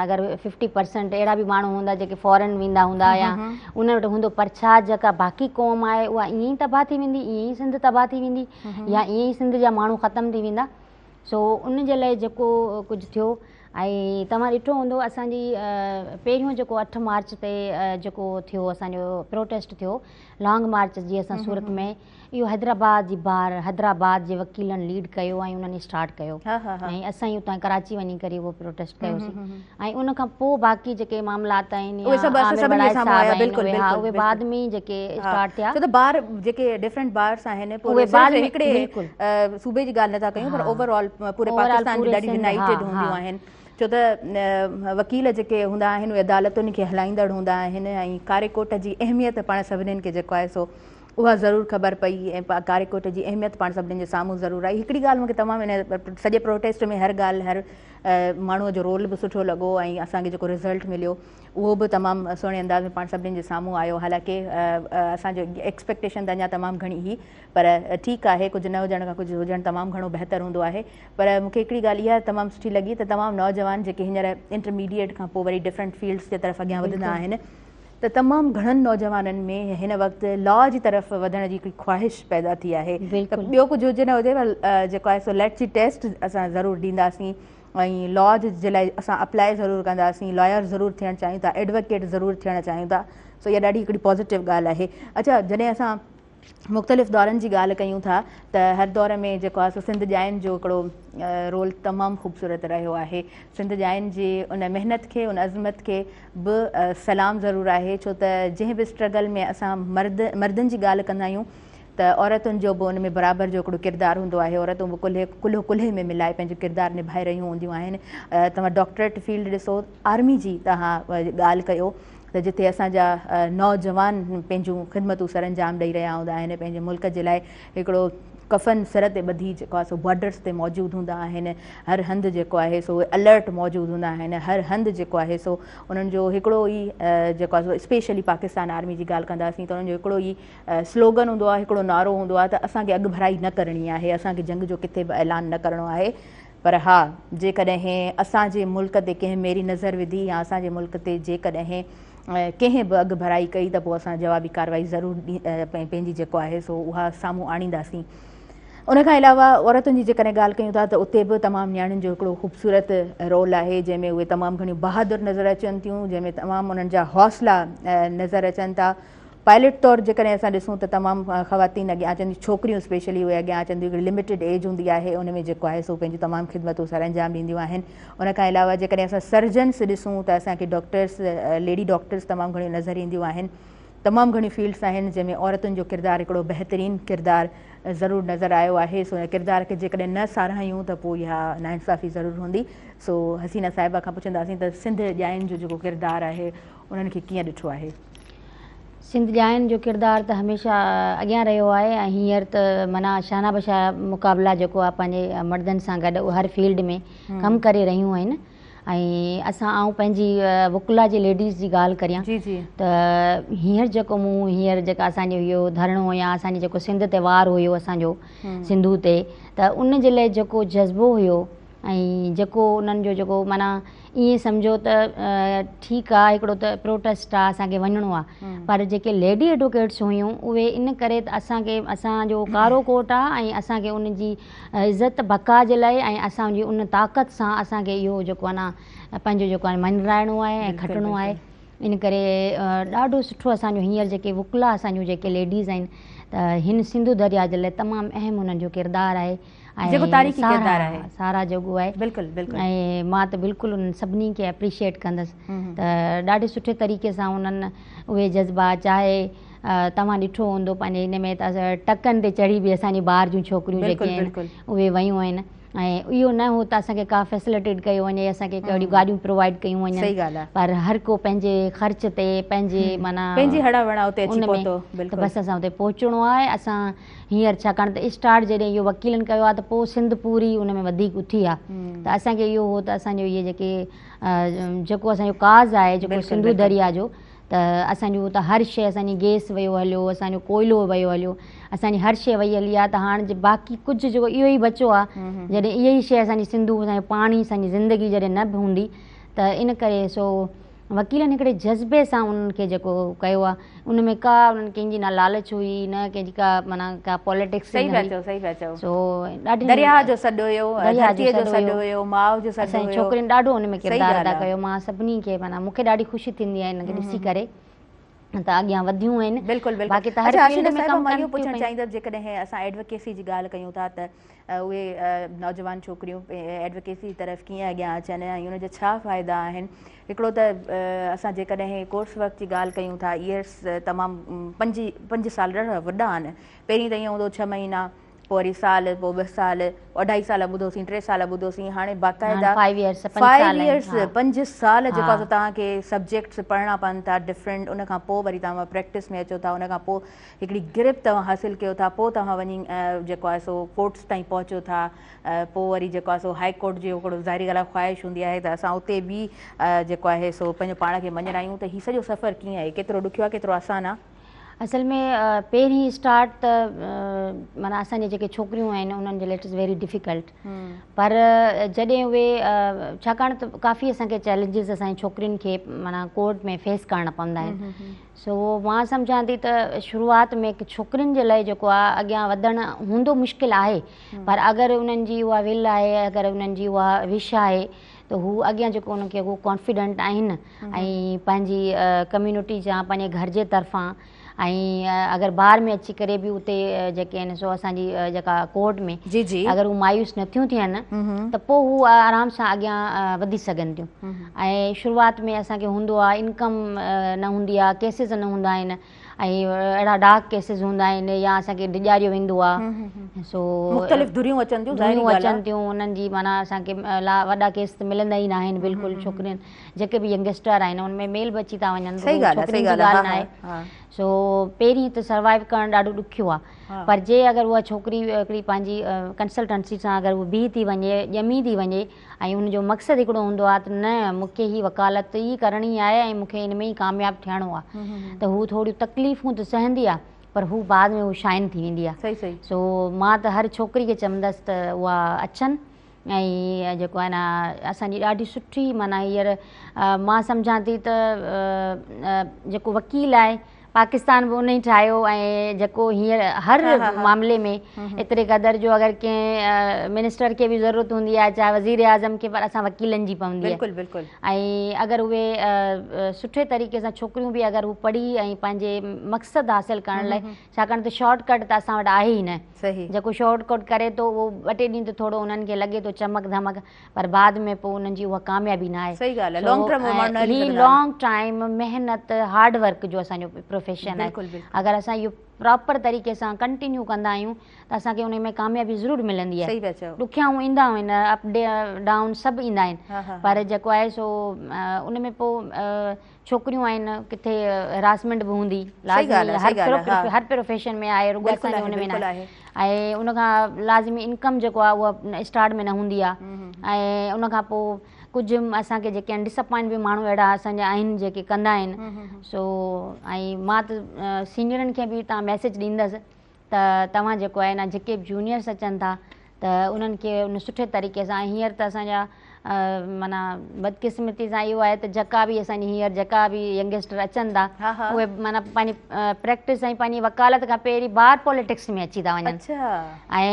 اگر ففٽي پرسنٽ اهڙا به ماڻهو هوندا جيڪي فارن ويندا هوندا يا انهن وٽ هوندو پر ڇا جيڪا باقي قوم آهي اها ائين ئي تباهه ٿي ويندي ائين ئي سنڌ تباهه ٿي ويندي يا ائين ئي سنڌ جا ماڻهو ختم ٿي ويندا سو ان جي لاء جيڪو ڪجهه ٿيو ۽ توهان ڏٺو هوندو اسان جي پهريون جيڪو 8 مارچ تي جيڪو ٿيو اسان جو پروٽيسٽ ٿيو لانگ مارچ جي اسان صورت ۾ اهو حيدرآباد جي بار حيدرآباد جي وڪيلن ليڊ ڪيو ۽ انهن اسٽارٽ ڪيو ۽ اسان ئي اتان ڪراچي وڃي ڪري اهو پروٽيسٽ ڪيوسين ۽ ان کان پوء باقي جيڪي معاملات آهن اهي سڀ اسان سڀني جي سامهون آيا بلڪل بلڪل اهي بعد ۾ جيڪي اسٽارٽ ٿيا ڇو ته بار جيڪي ڊفرنٽ بارس آهن پوء صرف هڪڙي صوبي جي ڳالهه نٿا ڪيون پر اوور آل پوري پاڪستان جون ڏاڍيون يونائيٽيڊ هونديون آهن ڇو ته وڪيل جيڪي هوندا آهن اهي عدالتن کي هلائيندڙ هوندا آهن ۽ ڪاري ڪوٽ جي اهميت پاڻ سڀني کي جيڪو آهي سو اها ضرور خبر پئي ۽ ڪاري ڪوٽ جي اهميت پاڻ سڀني جي سامهون ضرور آئي هڪڙي ڳالهه مونکي تمام ان سڄي پروٽيسٽ ۾ هر ڳالهه هر ماڻهوء جو رول به سٺو لڳو ۽ اسان کي جيڪو رزلٽ مليو اهو به تمام سهڻي انداز ۾ پاڻ سڀني جي سامهون آيو حالانڪه اسان جو ايڪسپيڪٽيشن ته اڃا تمام گهڻي هئي پر ٺيڪ آهي ڪجهه نه هجڻ کان ڪجهه هجڻ تمام گهڻو بهتر هوندو آهي پر مون کي هڪڙي ڳالهه اها تمام سٺي لڳي ته تمام نوجوان جيڪي هينئر انٽرميڊيٽ کان پوء وري ڊفرنٽ فيلڊس جي طرف اڳيان وڌندا آهن ته تمام گهڻن نوجوانن ۾ هن وقت لا جي طرف وڌڻ جي هڪڙي خواهش پيدا ٿي آهي ته ٻيو ڪجهه هجي نه هجي پر جيڪو آهي سو ليٽ جي ٽيسٽ اسان ضرور ڏينداسين ۽ لا جي لاء اسان اپلائي ضرور ڪنداسين لائر ضرور ٿيڻ چاهيون ٿا ايڊووڪيٽ ضرور ٿيڻ چاهيون ٿا سو اها ڏاڍي هڪڙي پازيٽو ڳالهه آهي اڇا جڏهن اسان مختلف دورن جي ڳالهه ڪيون ٿا ته هر دور ۾ جيڪو آهي سو سنڌ ڄائين جو هڪڙو رول تمام خوبصورت رهيو آهي سنڌ ڄائين جي ان محنت کي ان عظمت کي به سلام ضرور آهي ڇو ته جنهن به اسٽرگل ۾ اسان مرد مردن جي ڳالهه ڪندا آهيون ته عورتن جو به ان ۾ برابر جو هڪڙو ڪردار هوندو آهي عورتون به ڪلهي ڪلهو ڪلهي ۾ ملائي پنهنجو ڪردار نڀائي رهيون هونديون آهن توهان ڊاڪٽريٽ فيلڊ ڏسو آرمي جي توهان ڳالهه ڪيو ته جتي اسان جا نوجوان پنهنجون خدمتون سرانجام ڏئي رهيا هوندا آهن پنهنجي ملڪ جي لاء هڪڙو ڪفن سر تي ٻڌي جيڪو آهي سو بارڊرس تي موجود هوندا آهن هر هنڌ جيڪو آهي سو الرٽ موجود هوندا آهن هر هنڌ جيڪو آهي سو انهن جو هڪڙو ئي جيڪو آهي سو اسپيشلي پاڪستان آرمي جي ڳالهه ڪنداسين ته انهن جو هڪڙو ئي سلوگن هوندو آهي هڪڙو نعرو هوندو آهي ته اسان کي اڳڀرائي نه ڪرڻي آهي اسان کي جنگ جو ڪٿي به اعلان نه ڪرڻو آهي پر ها، جيڪڏهن اسان جي ملڪ تي ڪنهن ميري نظر وڌي يا اسان جي ملڪ تي جيڪڏهن ڪنهن به اڳڀرائي ڪئي ته پوء اسان جوابي ڪارروائي ضرور پنهنجي جيڪو آهي سو اها سامهون آڻينداسين. ان کان علاوه عورتن جي جيڪڏهن ڳالهه ڪيون ٿا ته اتي به تمام نياڻين جو هڪڙو خوبصورت رول آهي جنهن ۾ اهي تمام گهڻيون بهادر نظر اچن ٿيون جنهن ۾ تمام انهن جا حوصلا نظر اچن ٿا. پائلٽ طور جيڪڏهن اسان ڏسون ته تمام خواتين اڳيان اچن ٿيون ڇوڪريون اسپيشلي اهي اڳيان اچن ٿيون هڪڙي لميٽيڊ ايج هوندي آهي ان ۾ جيڪو آهي سو پنهنجون تمام خدمتون سرانجام ڏينديون آهن ان کان علاوه جيڪڏهن اسان سرجنس ڏسون ته اسان کي ڊاڪٽرس ليڊي ڊاڪٽرس تمام گهڻيون نظر اينديون آهن تمام گهڻيون فيلڊس آهن جنهن ۾ عورتن جو ڪردار هڪڙو بهترين ڪردار ضرور نظر آيو آهي سو ان ڪردار کي جيڪڏهن نه ساراهيون ته پوء اها ناانصافي ضرور هوندي سو حسينه صاحبه کان پڇنداسين ته سنڌ ڄائين جو جيڪو ڪردار آهي انهن کي ڪيئن ڏٺو آهي. سنڌ ڄاين جو ڪردار ته هميشه اڳيان رهيو آهي ۽ هينئر ته معنيٰ شانه بشانه مقابلا جيڪو آهي پنهنجي مردن سان گڏ هر فيلڊ ۾ ڪم ڪري رهيون آهن ۽ اسان آئون پنهنجي وڪلا جي ليڊيز جي ڳالهه ڪريان ته هينئر جيڪو مون هينئر جيڪا اسان جو اهو ڌرڻو يا اسان جي جيڪو سنڌ تي وار هيو اسان جو سنڌو تي ته ان جي لاء جيڪو جذبو هيو ۽ جيڪو انهن جو جيڪو معنيٰ ائين سمجهو ته ٺيڪ آ هڪڙو ته پروٽيسٽ آ اسان کي وڃڻو آ پر جيڪي ليڊي ايڊوڪيٽس هيون اهي ان ڪري ته اسان کي اسان جو ڪارو ڪوٽ آ ۽ اسان کي ان جي عزت بقا جي لاء ۽ اسان جي ان طاقت سان اسان کي اهو جيڪو آ نه پنهنجو جيڪو آ مڃرائڻو آهي ۽ کٽڻو آهي ان ڪري ڏاڍو سٺو اسان جو هينئر جيڪي وڪلا اسان جون جيڪي ليڊيز آهن ته هن سنڌو درياء جي لاء تمام اهم انهن جو ڪردار آهي جيڪو تاريخي ڪردار آهي. ساراهه جوڳو آهي. بلڪل بلڪل. ۽ مان ته بلڪل انهن سڀني کي اپريشيئيٽ ڪندس ته ڏاڍي سٺي طريقي سان انهن اهي جذبا چاهي توهان ڏٺو هوندو پنهنجي ان ۾ ته ٽرڪن تي چڙهي به اسان جي بار جون ڇوڪريون جيڪي آهن اهي ويون آهن ۽ اهو نه هو ته اسان کي ڪا فيسلٽيٽ ڪيو وڃي اسان کي ڪهڙيون گاڏيون پرووائيڊ ڪيون وڃن پر هر ڪو پنهنجي خرچ تي پنهنجي معنيٰ پنهنجي هڙان وڙان اتي اچي پهتو بلڪل بس اسان اتي پهچڻو آهي اسان هينئر ڇاڪاڻ ته اسٽارٽ جڏهن اهو وڪيلن ڪيو آهي ته پوء سنڌ پوري ان ۾ وڌيڪ اٿي آهي ته اسان کي اهو هو ته اسان جو اهي جيڪي جيڪو اسان جو ڪاز آهي جيڪو سنڌو درياء جو ته اسان جو ته هر شيء اسان جي گيس ويو هليو اسان جو ڪوئلو ويو هليو اسان جي هر شيء وئي هلي آهي ته هاڻ جي باقي ڪجهه جيڪو اهو ئي بچو آهي جڏهن اها ئي شيء اسان جي سنڌو اسان جو پاڻي اسان جي زندگي جڏهن نه به هوندي ته ان ڪري سو وڪيلن هڪڙي جذبي سان انهن کي جيڪو ڪيو آهي ان ۾ ڪا انهن ڪنهن جي نه لالچ هئي نه ڪنهن جي ڪا معنيٰ ڪا پاليٽڪس صحيح پيا چئو صحيح پيا چئو سو ڏاڍي درياهه جو سڏ هيو ڌرتيء جو سڏ هيو ماء جو سڏ هيو اسان جي ڇوڪرين ڏاڍو ان ۾ ڪردار ادا ڪيو مان سڀني کي معنيٰ مون کي ڏاڍي خوشي ٿيندي آهي انهن کي ڏسي ڪري ته اڳيان وڌيون آهن بلڪل بلڪل باقي ته هر فيلڊ ۾ ڪم ڪن اهو پڇڻ چاهيندس جيڪڏهن اسان ايڊووڪيسي جي ڳالهه ڪيون ٿا ته اهي نوجوان ڇوڪريون ايڊووڪيسي جي طرف ڪيئن اڳيان اچن ۽ ان جا ڇا فائدا آهن هڪڙو ته اسان جيڪڏهن ڪورس ورڪ جي ڳالهه ڪيون ٿا ايئرس تمام پنج پنج سال ڏاڍا وڏا آهن پهرين ته ائين هوندو هو ڇهه مهينا پوء وري سال پوء ٻه سال اڍائي سال ٻڌوسين ٽي سال ٻڌوسين هاڻي باقاعده فائيو ايئرس پنج سال جيڪو آهي توهان کي سبجيڪٽس پڙهڻا پون ٿا ڊفرنٽ ان کان پوء وري توهان پريڪٽس ۾ اچو ٿا ان کان پوء هڪڙي گرپ توهان حاصل ڪيو ٿا پوء توهان وڃي جيڪو آهي سو ڪورٽس تائين پهچو ٿا پوء وري جيڪو آهي سو هائي ڪورٽ جي هڪڙو ظاهري ڳالهه آهي خواهش هوندي آهي ته اسان اتي به جيڪو آهي سو پنهنجو پاڻ کي مڃرايون ته هي سڄو سفر ڪيئن آهي ڪيترو ڏکيو آهي ڪيترو آسان آهي. اصل ۾ پهرين اسٽارٽ ته معنيٰ اسان جي جيڪي ڇوڪريون آهن انهن جي لاء it is very difficult پر جڏهن اهي ڇاڪاڻ ته ڪافي اسان کي چئلينجز اسان جي ڇوڪرين کي معنيٰ ڪورٽ ۾ فيس ڪرڻا پوندا آهن سو مان سمجهان ٿي ته شروعات ۾ ڇوڪرين جي لاء جيڪو آهي اڳيان وڌڻ هوندو مشڪل آهي پر اگر انهن جي اها ول آهي اگر انهن جي اها وش آهي ته هو اڳيان جيڪو انهن کي هو ڪانفيڊنٽ آهن ۽ پنهنجي ڪميونٽي جا پنهنجي گهر جي طرفان ۽ اگر بار ۾ اچي ڪري به اتي جيڪي آهن سو اسان جي جيڪا ڪورٽ ۾ جي جي اگر هو مايوس نٿيون ٿين ته پوء هو آرام سان اڳيان وڌي سگهن ٿيون ۽ شروعات ۾ اسان کي هوندو آهي انڪم نه هوندي آهي ڪيسز نه هوندا آهن ۽ اهڙا ڊارڪ ڪيسز هوندا آهن يا اسان کي ڊيڄاريو ويندو آهي سو مختلف ڌريون اچن ٿيون ڌريون اچن ٿيون انهن جي معنيٰ اسان کي لا وڏا ڪيس ته ملندا ئي ناهن بلڪل ڇوڪرين جيڪي به ينگسٽر آهن ان ۾ ميل به اچي ٿا وڃن ڇوڪرين جي ڳالهه ناهي سو پهرين ته سروائيو ڪرڻ ڏاڍو ڏکيو آهي پر جي اگر اها ڇوڪري هڪڙي پنهنجي ڪنسلٽنسي سان اگر هو بيهي ٿي وڃي ڄمي ٿي وڃي ۽ ان جو مقصد هڪڙو هوندو آهي ته نه مون کي هي وڪالت ئي ڪرڻي آهي ۽ مون کي ان ۾ ئي ڪامياب ٿيڻو آهي ته هو ٿوريون تڪليفون ته سهندي آهي پر هو بعد ۾ هو شائن ٿي ويندي آهي سو مان ته هر ڇوڪري کي چوندس ته اها اچن ۽ جيڪو آهي نه اسان جي ڏاڍي سٺي معنيٰ هينئر مان سمجهان ٿي ته جيڪو وڪيل آهي پاڪستان به انهي ٺاهيو ۽ جيڪو هينئر هر معاملي ۾ ايتري قدر جو اگر ڪنهن منسٽر کي به ضرورت هوندي آهي چاهي وزير اعظم کي پر اسان وڪيلن جي پوندي آهي بلڪل بلڪل ۽ اگر اهي سٺي طريقي سان ڇوڪريون به اگر هو پڙهي ۽ پنهنجي مقصد حاصل ڪرڻ لاء ڇاڪاڻ ته شارٽ ڪٽ ته اسان وٽ آهي ئي نه جيڪو شارٽ ڪٽ ڪري ٿو اهو ٻه ٽي ڏينهن ته ٿورو انهن کي لڳي ٿو چمڪ ڌمڪ پر بعد ۾ پوء انهن جي اها ڪاميابي نه آهي. صحيح ڳالهه آهي لانگ ٽرم ماڻهو نه هلي هي سگهندا آهن. لانگ ٽائيم محنت هارڊ ورڪ جو اسان جو پروفيشن آهي بلڪل بلڪل. اگر اسان اهو پراپر طريقي سان ڪنٽينيو ڪندا آهيون ته اسان کي ان ۾ ڪاميابي ضرور ملندي آهي. صحيح پيا چئو. ڏکيائون ايندا آهن اپ ڊائون سڀ ايندا آهن ها ها پر جيڪو آهي سو ان ۾ پوء ڇوڪريون آهن ڪٿي هراسمينٽ به هوندي لازمي هر هر پروفيشن ۾ آهي رڳو اسان جي ان ۾ نه آهي ۽ ان کان لازمي انڪم جيڪو آهي اها اسٽارٽ ۾ نه هوندي آهي ۽ ان کان پوء ڪجهه اسان کي جيڪي آهن ڊسپوائنٽ به ماڻهو اهڙا اسان جا آهن جيڪي ڪندا آهن سو ۽ مان ته سينيئرن کي به تان ميسيج ڏيندس ته توهان جيڪو آهي نه جيڪي به جونيئرس اچن ٿا ته انهن کي ان سٺي طريقي سان هينئر ته اسان جا معنيٰ بدقسمتي سان اهو آهي ته جيڪا به اسان جي هينئر جيڪا به ينگسٽر اچن ٿا اهي معنيٰ پنهنجي پريڪٽس ۽ پنهنجي وڪالت کان پهرين بار پوليٽڪس ۾ اچي ٿا وڃن ۽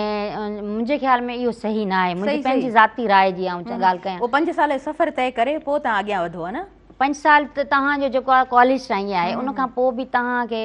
منهنجي خيال ۾ اهو صحيح نه آهي منهنجي پنهنجي ذاتي راء جي آئون ڳالهه ڪيان. پنج سال جو سفر طئي ڪري پوء توهان اڳيان وڌو ها نه. پنج سال ته توهان جو جيڪو آهي ڪاليج تائين آهي ان کان پوء به توهان کي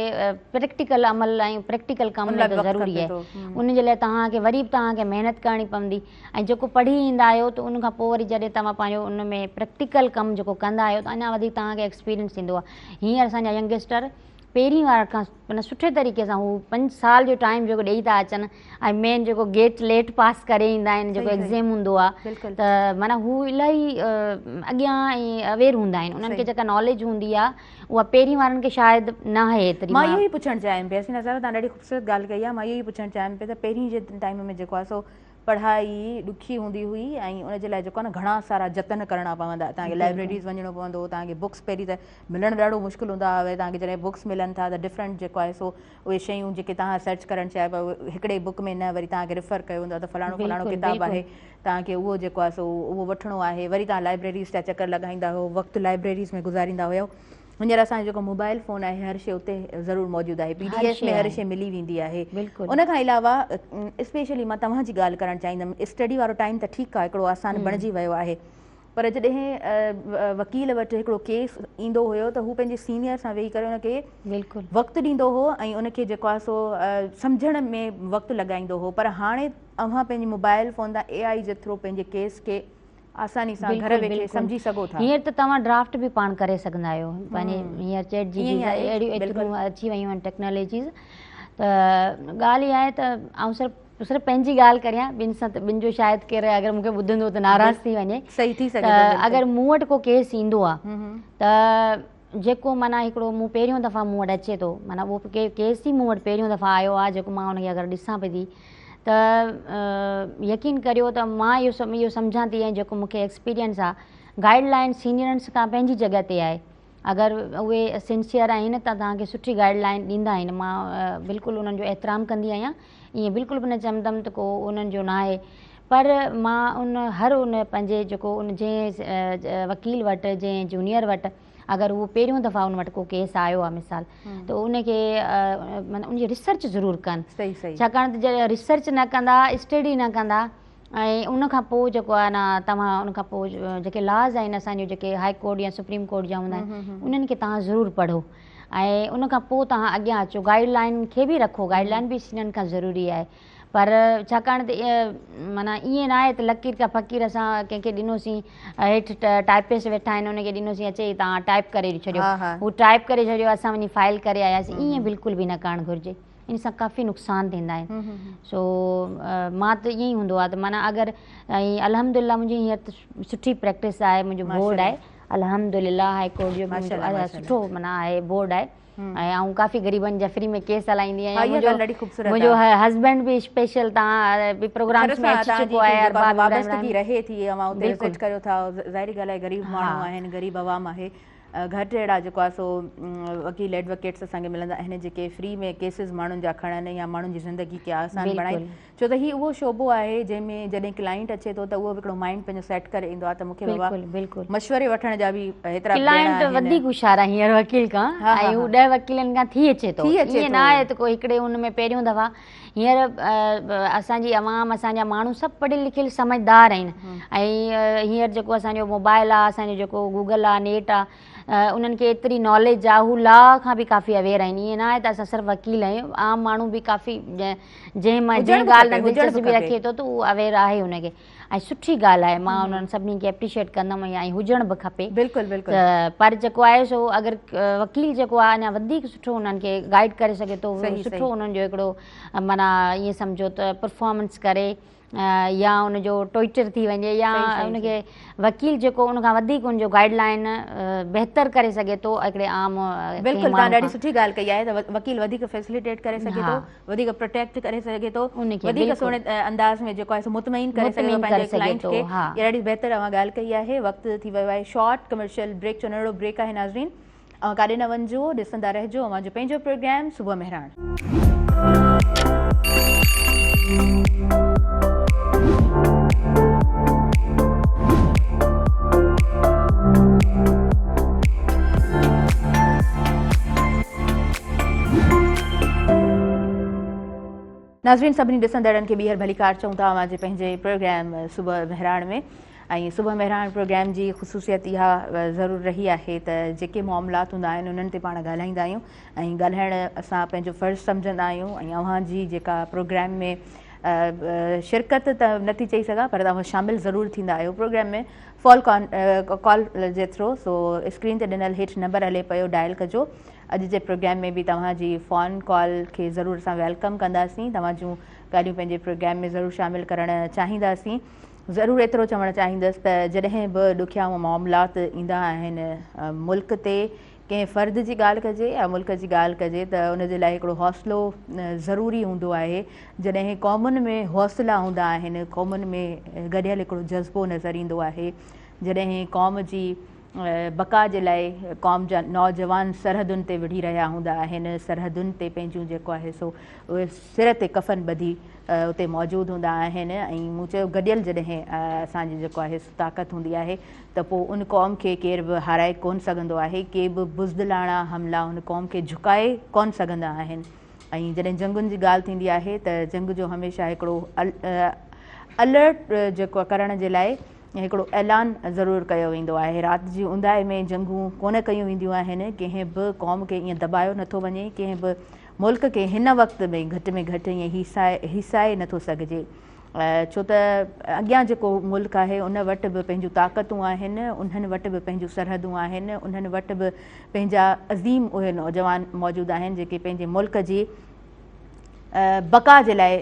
پريڪٽيڪل عمل ۽ پريڪٽيڪل ڪم ته ضروري آهي ان جي لاء توهان کي وري به توهان کي محنت ڪرڻي پوندي ۽ جيڪو پڙهي ايندا آهيو ته ان کان پوء وري جڏهن توهان پنهنجو ان ۾ پريڪٽيڪل ڪم جيڪو ڪندا آهيو ته اڃا وڌيڪ توهان کي ايڪسپيرينس ٿيندو آهي هينئر اسان جا ينگسٽر پهرين وار کان معنيٰ سٺي طريقي سان هو پنج سال جو ٽائيم جيڪو ڏيئي ٿا اچن ۽ مين جيڪو گيٽ ليٽ پاس ڪري ايندا آهن جيڪو ايگزيم هوندو آهي ته معنيٰ هو الاهي اڳيان ۽ اويئر هوندا آهن انهن کي جيڪا ناليج هوندي آهي اها پهرين وارن کي شايد نه آهي ايتري. مان اهو ئي پڇڻ چاهيم پئي حسينا صاحبه توهان ڏاڍي خوبصورت ڳالهه ڪئي آهي مان اهو ئي پڇڻ چاهيم پئي ته پهرين جي ٽائيم ۾ جيڪو آهي سو پڙهائي ڏکي هوندي هئي ۽ ان جي لاء جيڪو آهي نه گهڻا سارا جتن ڪرڻا پوندا توهان کي لائبريريز وڃڻو پوندو هو توهان کي بڪس پهرين ته ملڻ ڏاڍو مشڪل هوندا هئا توهان کي جڏهن بڪس ملن ٿا ته ڊفرنٽ جيڪو آهي سو اهي شيون جيڪي توهان سرچ ڪرڻ چاهيو پيا اهي هڪڙي بڪ ۾ نه وري توهان کي ريفر ڪيو ويندو آهي ته فلاڻو فلاڻو ڪتاب آهي توهان کي اهو جيڪو آهي سو اهو وٺڻو آهي وري توهان لائبريريز جا چڪر لڳائيندا هيو وقت لائبريريز ۾ گذاريندا هيو هينئر اسان جو جيڪو موبائل فون آهي هر شي اتي ضرور موجود آهي پي ڊي ايف ۾ هر شي ملي ويندي آهي ان کان علاوه اسپيشلي مان توهان جي ڳالهه ڪرڻ چاهيندم اسٽڊي وارو ٽائيم ته ٺيڪ آهي هڪڙو آسان بڻجي ويو آهي پر جڏهن وڪيل وٽ هڪڙو ڪيس ايندو هيو ته هو پنهنجي سينيئر سان ويهي ڪري ان کي وقت ڏيندو هو ۽ ان کي جيڪو آهي سو سمجهڻ ۾ وقت لڳائيندو هو پر هاڻي اوهان پنهنجي موبائل فون تان اي آئي جي ٿرو پنهنجي ڪيس کي آساني سان گهر ويٺي سمجهي سگهو ٿا. هينئر ته توهان ڊرافٽ به پاڻ ڪري سگهندا آهيو پنهنجي هينئر چيٽ جي پي اهڙيون ايتريون اچي ويون آهن ٽيڪنالاجيز ته ڳالهه اها آهي ته آئون صرف صرف پنهنجي ڳالهه ڪريان ٻن سان ته ٻن جو شايد ڪير اگر مون کي ٻڌندو ته ناراض ٿي وڃي صحيح ٿي سگهي ٿو اگر مون وٽ ڪو ڪيس ايندو آهي ته جيڪو معنيٰ هڪڙو مون پهريون دفعا مون وٽ اچي ٿو معنيٰ اهو ڪيس ئي مون وٽ پهريون دفعا آيو آهي جيڪو مان ان کي اگر ڏسان پئي ٿي ته يقين ڪريو ته مان اهو اهو سمجهان ٿي ۽ جيڪو مون کي ايڪسپيرينس آهي گائيڊ لائن سينيئرنس کان پنهنجي جڳهه تي آهي اگر اهي سنسيئر آهن ته توهان کي سٺي گائيڊ لائن ڏيندا آهن مان بلڪل انهن جو احترام ڪندي آهيان ائين بلڪل به نه چوندم ته ڪو انهن جو نه آهي پر مان ان هر ان پنهنجي جيڪو ان جنهن وڪيل وٽ جنهن جونيئر وٽ اگر اهو پهريون دفعا ان وٽ ڪو ڪيس آيو آهي مثال ته ان کي معنيٰ ان جي ريسرچ ضرور ڪن ڇاڪاڻ ته جڏهن ريسرچ نه ڪندا اسٽڊي نه ڪندا ۽ ان کان پوء جيڪو آهي نه توهان ان کان پوء جيڪي لاز آهن اسان جو جيڪي هائي ڪورٽ يا سپريم ڪورٽ جا هوندا آهن انهن کي توهان ضرور پڙهو ۽ ان کان پوء توهان اڳيان اچو گائيڊ لائن کي به رکو گائيڊ لائن به سنن کان ضروري آهي پر ڇاڪاڻ ته معنيٰ ائين ناهي ته لڪير ڪا فقير اسان ڪنهن کي ڏنوسين هيٺ ٽائپسٽ ويٺا آهن ان کي ڏنوسين اچي توهان ٽائپ ڪري ڇڏيو هو ٽائپ ڪري ڇڏيو اسان وڃي فائل ڪري آياسين ائين بلڪل به نه ڪرڻ گهرجي ان سان ڪافي نقصان ٿيندا آهن سو مان ته ائين ئي هوندو آهي ته معنيٰ اگر ۽ الحمد لله منهنجي هينئر ته سٺي پريڪٽس آهي منهنجو بورڊ آهي الحمد لله هائي ڪورٽ جو سٺو معنيٰ آهي بورڊ آهي ۽ آئون ڪافي غريبن جا فري ۾ ڪيس هلائيندي آهيان منهنجو هسبينڊ به اسپيشل تان به پروگرامز ۾ اچي چڪو آهي ارباب وابستگي رهي ٿي اوهان اتي وزٽ ڪريو ٿا ظاهري ڳالهه آهي غريب ماڻهو آهن غريب عوام آهي گهٽ اهڙا جيڪو آهي سو وڪيل ايڊووڪيٽس اسان کي ملندا آهن جيڪي فري ۾ ڪيسز ماڻهن جا کڻن يا ماڻهن جي زندگي کي آسان بڻائين ڇو ته هي اهو شعبو آهي جنهن ۾ جڏهن ڪلائنٽ اچي ٿو ته اهو به هڪڙو مائنڊ پنهنجو سيٽ ڪري ايندو آهي ته مون کي بابا مشوري وٺڻ جا به هيترا ڪلائنٽ وڌيڪ هوشيار آهي هينئر وڪيل کان ۽ هو 10 وڪيلن کان ٿي اچي ٿو ائين نه آهي ته ڪو هڪڙي ان ۾ پهريون دفعا هينئر اسان جي عوام اسان جا ماڻهو سڀ پڙهيل لکيل سمجهدار آهن ۽ هينئر جيڪو اسان جو موبائل آهي اسان جو جيڪو گوگل آهي نيٽ آهي انهن کي ايتري ناليج آ هو لا کان به ڪافي اويئر آهن ائين نه آهي ته اسان صرف وڪيل آهيون عام ماڻهو به ڪافي جنهن مان جنهن ڳالهه ڏانهن دلچسپي رکي ٿو ته اهو اويئر آهي ان کي ۽ سٺي ڳالهه آهي مان انهن سڀني کي اپريشيئيٽ ڪندم ۽ هجڻ به کپي بلڪل بلڪل پر جيڪو آهي سو اگر وڪيل جيڪو آهي اڃا وڌيڪ سٺو انهن کي گائيڊ ڪري سگهي ٿو سٺو انهن جو هڪڙو معنيٰ ائين سمجهو ته پرفارمنس ڪري يا ان جو ٽوئٽر ٿي وڃي يا ان کي وڪيل جيڪو ان کان وڌيڪ ان جو گائيڊ لائين بهتر ڪري سگهي ٿو هڪڙي عام بلڪل توهان ڏاڍي سٺي ڳالهه ڪئي آهي ته وڪيل وڌيڪ فيسليٽيٽ ڪري سگهي ٿو وڌيڪ پروٽيڪٽ ڪري سگهي ٿو وڌيڪ سهڻي انداز ۾ جيڪو آهي سو مطمئن ڪري سگهي ٿو پنهنجي ڪلائنٽ کي اها ڏاڍي بهتر اوهان ڳالهه ڪئي آهي وقت ٿي ويو آهي شارٽ ڪمرشل بريڪ جو ننڍڙو بريڪ آهي ناظرين اوهان ڪاڏي نه وڃجو ڏسندا رهجو اوهان جو پنهنجو پروگرام صبح مهراڻ. ناظرين سڀني ڏسندڙن کي ٻيهر ڀليڪار چئون ٿا اوهان جي پنهنجي پروگرام صبح مهراڻ ۾ ۽ صبح مهراڻ پروگرام جي خصوصيت اها ضرور رهي آهي ته جيڪي معاملات هوندا آهن انهن تي پاڻ ڳالهائيندا آهيون ۽ ڳالهائڻ اسان پنهنجو فرض سمجهندا آهيون ۽ اوهان جي جيڪا پروگرام ۾ شرڪت ته نٿي چئي سگهان پر اوهان شامل ضرور ٿيندا آهيو پروگرام ۾ فال ڪال جي ٿرو سو اسڪرين تي ڏنل هيٺ نمبر هلي پيو ڊائل ڪجو اڄ جي پروگرام ۾ به توهان جي فون ڪال کي ضرور اسان welcome ڪنداسين توهان جون ڳالهيون پنهنجي پروگرام ۾ ضرور شامل ڪرڻ چاهينداسين ضرور ايترو چوڻ چاهيندس ته جڏهن به ڏکيا معاملات ايندا آهن ملڪ تي ڪنهن فرد جي ڳالهه ڪجي يا ملڪ جي ڳالهه ڪجي ته ان جي لاء هڪڙو حوصلو ضروري هوندو آهي جڏهن قومن ۾ حوصلا هوندا آهن قومن ۾ گڏيل هڪڙو جذبو نظر ايندو آهي جڏهن قوم جي بقا جي لاء قوم جا نوجوان سرحدن تي وڙهي رهيا هوندا آهن سرحدن تي پنهنجون جيڪو آهي سو اهي سر تي ڪفن ٻڌي اتي موجود هوندا آهن ۽ مون چيو گڏيل جڏهن اسان جي جيڪو آهي سو طاقت هوندي آهي ته پوء ان قوم کي ڪير به هارائي ڪونه سگهندو آهي ڪي به بزدلاڻا حملا ان قوم کي جهڪائي ڪونه سگهندا آهن ۽ جڏهن جنگن جي ڳالهه ٿيندي آهي ته جنگ جو هميشه هڪڙو الرٽ جيڪو ڪرڻ جي لاء هڪڙو اعلان ضرور ڪيو ويندو آهي. رات جي اونداهي ۾ جنگون ڪونه ڪيون وينديون آهن. ڪنهن به قوم کي ائين دٻايو نٿو وڃي. ڪنهن به ملڪ کي هن وقت ۾ گهٽ ۾ گهٽ ائين هيسائي نٿو سگهجي. ڇو ته اڳيان جيڪو ملڪ آهي ان وٽ به پنهنجون طاقتون آهن، انهن وٽ به پنهنجون سرحدون آهن، انهن وٽ به پنهنجا عظيم اهي نوجوان موجود آهن جيڪي پنهنجي ملڪ جي بقا جي لاء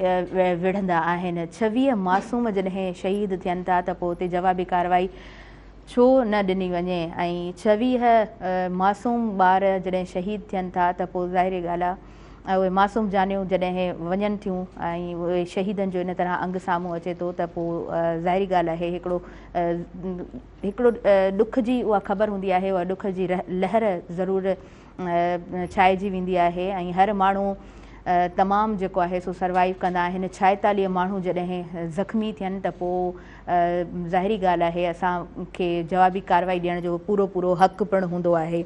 وڙهندا آهن. 26 معصوم جڏهن شهيد ٿين ٿا ته پوء اتي جوابي ڪارروائي ڇو نه ڏني وڃي ۽ 26 معصوم ٻار جڏهن شهيد ٿين ٿا ته پوء ظاهري ڳالهه آهي اهي معصوم جانيون جڏهن وڃن ٿيون ۽ اهي شهيدن جو ان طرح انگ سامهون اچي ٿو ته پوء ظاهري ڳالهه آهي هڪڙو هڪڙو ڏک جي اها خبر هوندي آهي اها ڏک جي لهر ضرور ڇائجي ويندي آهي ۽ هر ماڻهو تمام جيڪو آهي سو سروائيو ڪندا آهن 46 ماڻهو جڏهن زخمي ٿين ته پوء ظاهري ڳالهه آهي اسان کي جوابي ڪارروائي ڏيڻ جو پورو پورو حق پڻ هوندو آهي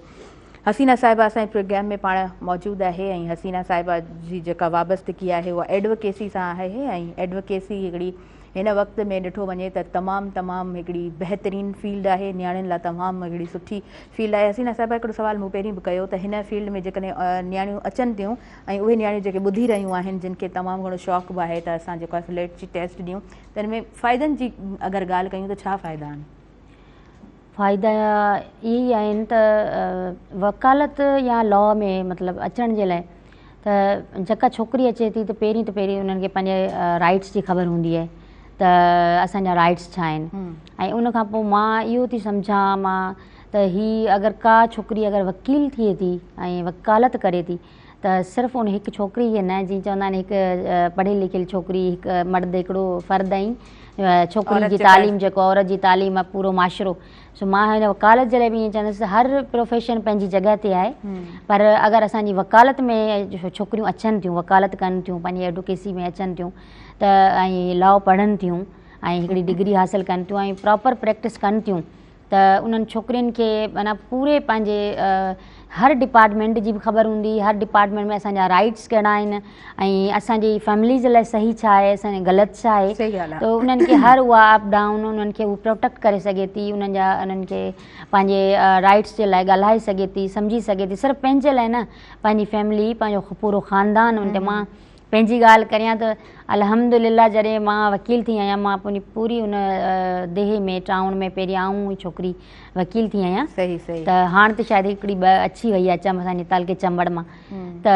حسينا صاحبه اسان جي پروگرام ۾ پاڻ موجود آهي ۽ حسينا صاحبه جي جيڪا وابستگي آهي اها ايڊووڪيسي سان آهي ۽ ايڊووڪيسي هڪڙي هن وقت ۾ ڏٺو وڃي ته تمام تمام هڪڙي بهترين فيلڊ آهي نياڻين لاء تمام هڪڙي سٺي فيلڊ آهي حسينا صاحبه هڪڙو سوال مون پهرين به ڪيو ته هن فيلڊ ۾ جيڪڏهن نياڻيون اچن ٿيون ۽ اهي نياڻيون جيڪي ٻڌي رهيون آهن جن کي تمام گهڻو شوق به آهي ته اسان جيڪو آهي سليٽ جي ٽيسٽ ڏيون ته ان ۾ فائدن جي اگر ڳالهه ڪيون ته ڇا فائدا آهن؟ فائدا اهي ئي آهن ته وڪالت يا لا ۾ مطلب اچڻ جي لاء ته جيڪا ڇوڪري اچي ٿي ته پهرين ته پهرين انهن کي پنهنجي رائٽس جي خبر هوندي آهي ته اسان جا رائٽس ڇا آهن ۽ ان کان پوء مان اهو ٿي سمجهان مان ته هي اگر ڪا ڇوڪري اگر وڪيل ٿئي ٿي ۽ وڪالت ڪري ٿي ته صرف ان هڪ ڇوڪري کي نه جيئن چوندا آهن هڪ پڙهيل لکيل ڇوڪري هڪ مرد هڪڙو فرد ۽ ڇوڪري جي تعليم جيڪو عورت جي تعليم آهي پورو معاشرو سو مان هن وڪالت جي لاء به ائين چوندس ته هر پروفيشن پنهنجي جڳهه تي آهي پر اگر اسان جي وڪالت ۾ ڇوڪريون اچن ٿيون وڪالت ڪن ٿيون پنهنجي ايڊوڪيسي ۾ اچن ٿيون ته ۽ لا پڙهن ٿيون ۽ هڪڙي ڊگري حاصل ڪن ٿيون ۽ پراپر پريڪٽس ڪن ٿيون ته انهن ڇوڪرين کي معنيٰ پوري پنهنجي هر ڊپارٽمينٽ جي به خبر هوندي هر ڊپارٽمينٽ ۾ اسان جا رائٽس ڪهڙا آهن ۽ اسان جي فيمليز لاء صحيح ڇا آهي اسان جي غلط ڇا آهي ته انهن کي هر اها اپ ڊائون انهن کي هو پروٽيڪٽ ڪري سگهي ٿي انهن جا انهن کي پنهنجي رائٽس جي لاء ڳالهائي سگهي ٿي سمجهي سگهي ٿي صرف پنهنجي لاء نه پنهنجي فيملي پنهنجو پورو خاندان ان تي مان پنهنجي ڳالهه ڪريان ته الحمد لله جڏهن مان وڪيل ٿي آهيان مان پنهنجي پوري ان ديهه ۾ ٽائون ۾ پهرين آئون ئي ڇوڪري وڪيل ٿي آهيان صحيح صحيح ته هاڻ ته شايد هڪڙي ٻه اچي وئي آهي چم اسان جي تعلقي چمبڙ مان ته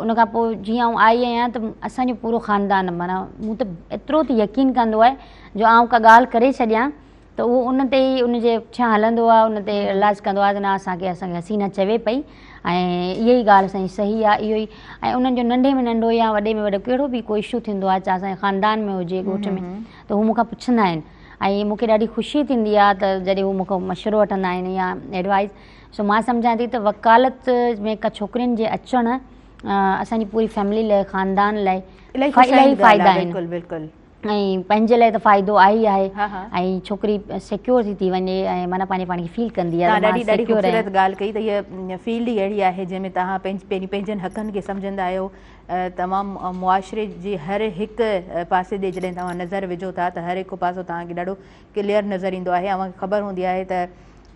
ان کان پوء جيئن آئون آئي آهيان ته اسان جو پورو خاندان معنيٰ مون ته ايترو ته يقين ڪندو آهي جو آئون ڪا ڳالهه ڪري ڇڏيان ته اهو ان تي ئي ان جي پٺيان هلندو آهي ان تي ايلاز ڪندو آهي ته نه اسان کي اسان کي حسينه چوي پئي ۽ اها ئي ڳالهه اسان جي صحيح آهي اهو ئي ۽ انهن جو ننڍي ۾ ننڍو يا وڏي ۾ وڏو ڪهڙو به ڪو اشو ٿيندو آهي چاهي اسان جي خاندان ۾ هجي ڳوٺ ۾ ته هو مون کان پڇندا آهن ۽ مون کي ڏاڍي خوشي ٿيندي آهي ته جڏهن هو مون کان مشورو وٺندا آهن يا ايڊوائز سو مان سمجهان ٿي ته وڪالت ۾ ڪا ڇوڪرين جي اچڻ اسان جي پوري فيملي لاء خاندان لاء الاهي فائدا آهن بلڪل بلڪل ۽ پنهنجي لاء ته فائدو آهي ئي آهي ۽ ڇوڪري سيڪيور ٿي ٿي وڃي ۽ معنيٰ پنهنجي پاڻ کي فيل ڪندي آهي توهان ڏاڍي ڏاڍي خوبصورت ڳالهه ڪئي ته هيء فيلڊ ئي اهڙي آهي جنهن ۾ توهان پنهنجي پنهنجن حقن کي سمجهندا آهيو تمام معاشري جي هر هڪ پاسي ڏي جڏهن توهان نظر وجهو ٿا ته هر هڪ پاسو توهان کي ڏاڍو ڪليئر نظر ايندو آهي اوهان کي خبر هوندي آهي ته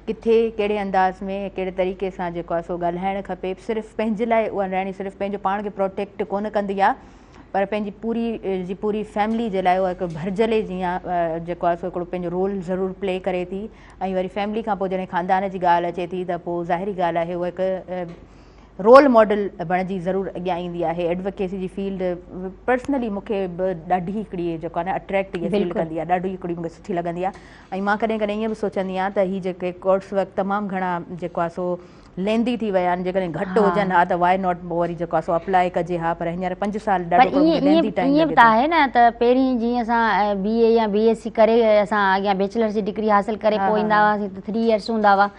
ڪٿي ڪهڙي انداز ۾ ڪهڙي طريقي سان جيڪو آهي سو ڳالهائڻ کپي صرف پنهنجي لاء اها راڻي صرف پنهنجو پاڻ کي پروٽيڪٽ ڪونه ڪندي آهي پر پنهنجي پوري جي پوري فيملي جي لاء اها هڪ ڀرجهلي جيان جيڪو آهي سو هڪڙو پنهنجو رول ضرور پلي ڪري ٿي ۽ وري فيملي کان پوء جڏهن خاندان جي ڳالهه اچي ٿي ته پوء ظاهري ڳالهه آهي اها هڪ رول ماڊل بڻجي ضرور اڳيان ايندي آهي ايڊووڪيسي جي فيلڊ پرسنلي مون کي به ڏاڍي هڪڙي جيڪو آهي نه اٽريڪٽ هي فيلڊ ڪندي آهي ڏاڍي هڪڙي مون کي سٺي لڳندي آهي ۽ مان ڪڏهن ڪڏهن ائين به سوچندي آهيان ته هي جيڪي ڪورس ورڪ تمام گهڻا جيڪو آهي سو ليندي ٿي ويا آهن جيڪڏهن گهٽ هجن ها ته وائي not وري جيڪو آهي سو اپلائي ڪجي ها پر هينئر 5 سال ڏاڍو ليندي ٽائيم لڳي ٿو. آهي نه ته پهرين جيئن اسان بي اي يا بي ايس سي ڪري اسان اڳيان بيچلرس جي ڊگري حاصل ڪري پوء ايندا هئاسين ته 3 ايئرس هوندا هئا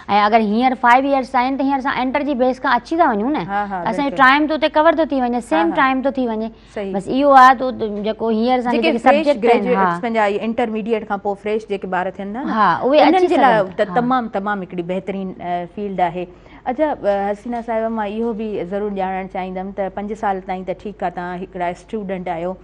۽ اگر هينئر 5 ايئرس آهن ته هينئر اسان انٽر جي بيس کان اچي ٿا وڃون نه اسان جو ٽائيم ته اتي ڪور ٿو ٿي وڃي سيم ٽائيم ٿو ٿي وڃي بس اهو آهي ته جيڪو هينئر اسان جيڪي فريش گريجوئيٽس پنهنجا انٽرميڊيٽ کان پوء فريش جيڪي ٻار ٿين ٿا نه اهي انهن جي لاء ته تمام تمام هڪڙي بهترين فيلڊ آهي اڇا حسينه صاحبه مان اهو به ضرور ڄاڻڻ چاهيندم ته 5 سال تائين ته ٺيڪ آهي توهان هڪڙا اسٽوڊنٽ آهيو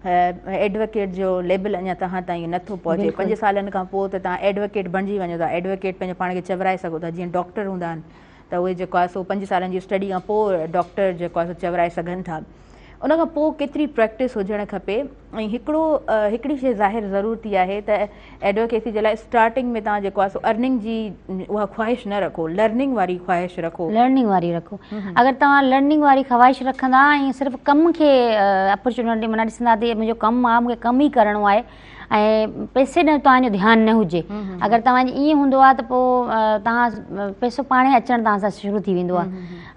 ايڊووڪيٽ جو ليبل اڃا توهان تائين نٿو پهچي 5 سالن کان پوء ته توهان ايڊووڪيٽ بڻجي وڃو ٿا ايڊووڪيٽ پنهنجو پاڻ کي چورائي سگهو ٿا جيئن ڊاڪٽر هوندا آهن ته اهي جيڪو آهي سو 5 سالن جي اسٽڊي کان پوء ڊاڪٽر جيڪو آهي سو چورائي سگهن ٿا ان کان پوء ڪيتري پريڪٽس هجڻ کپي ۽ هڪڙو هڪڙي شي ظاهر ضرور ٿي آهي ته ايڊووڪيسي جي لاء اسٽارٽنگ ۾ توهان جيڪو آهي سو ارننگ جي اها خواهش نه رکو لرننگ واري خواهش رکو. لرننگ واري رکو اگر توهان لرننگ واري خواهش رکندا ۽ صرف ڪم کي اپرچونٽي معنيٰ ڏسندا ته منهنجو ڪم آهي مونکي ڪم ئي ڪرڻو آهي ۽ پئسي ڏانهن توهان جو ڌيان نه هجي اگر توهان جي ائين هوندو آهي ته پوء توهان پئسو پاڻ ئي اچڻ توهان سان شروع ٿي ويندو آهي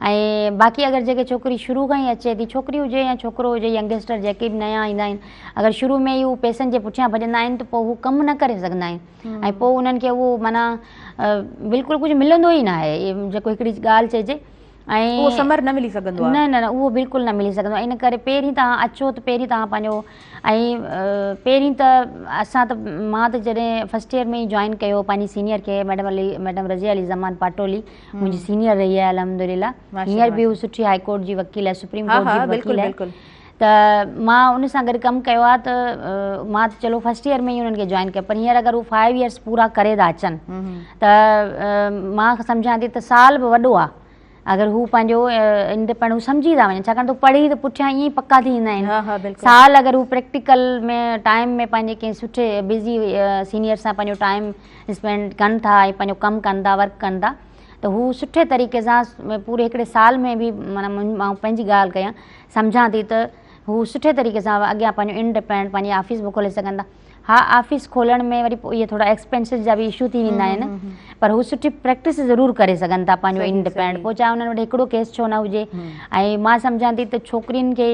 ۽ باقي اگر جيڪي ڇوڪري شروع کان ئي اچي ٿي ڇوڪري هجي يا ڇوڪرو هجي ينگسٽر جيڪي به نيا ايندا آهن اگر شروع ۾ ئي هو پئسن جي پٺيان ڀڄندا آهن ته پوء هو ڪم نه ڪري سگهندا آهن ۽ پوء انهن کي اهو معنيٰ بلڪل ڪجهه ملندو ئي نه آهي جيڪو هڪڙي ڳالهه چئجي ۽ اهو ثمر نه ملي سگهندو آهي. نه نه نه اهو بلڪل نه ملي سگهندو آهي ان ڪري پهرين توهان اچو ته پهرين توهان پنهنجو ۽ پهرين ته اسان ته مان ته جڏهن فرسٽ ايئر ۾ ئي جوائن ڪيو پنهنجي سينيئر کي ميڊم علي ميڊم رضيه علي زمان پاٽولي منهنجي سينيئر رهي آهي الحمدلله هينئر به هو سٺي هائي ڪورٽ جي وڪيل آهي سپريم ڪورٽ جي وڪيل آهي ته مان ان سان گڏ ڪم ڪيو آهي ته مان ته چلو فرسٽ ايئر ۾ ئي انهن کي جوائن ڪيو پر هينئر اگر هو فائيو ايئرس پورا ڪري ٿا اچن ته مان سمجهان ٿي ته سال به وڏو آهي اگر هو پنهنجو انڊيپينڊ هو سمجهي ٿا وڃن ڇاڪاڻ ته پڙهي ته پٺيان ائين ئي پڪا ٿي ويندا آهن سال اگر هو پريڪٽيڪل ۾ ٽائيم ۾ پنهنجي ڪنهن سٺي بزي سينيئر سان پنهنجو ٽائيم اسپينڊ ڪن ٿا ۽ پنهنجو ڪم ڪن ٿا ورڪ ڪن ٿا ته هو سٺي طريقي سان پوري هڪڙي سال ۾ به معنيٰ مان پنهنجي ڳالهه ڪيان سمجهان ٿي ته هو سٺي طريقي سان اڳيان پنهنجو انڊيپينڊ پنهنجي آفيس به کولي سگهن ٿا ها آفيس کولڻ ۾ وري پوء اهي ٿورا ايڪسپينسز جا به اشو ٿي ويندا آهن پر هو سٺي پريڪٽس ضرور ڪري سگهن ٿا پنهنجو انڊيپينڊ پوء چاهي انهن وٽ هڪڙو ڪيس ڇو نه هجي ۽ مان سمجهان ٿي ته ڇوڪرين کي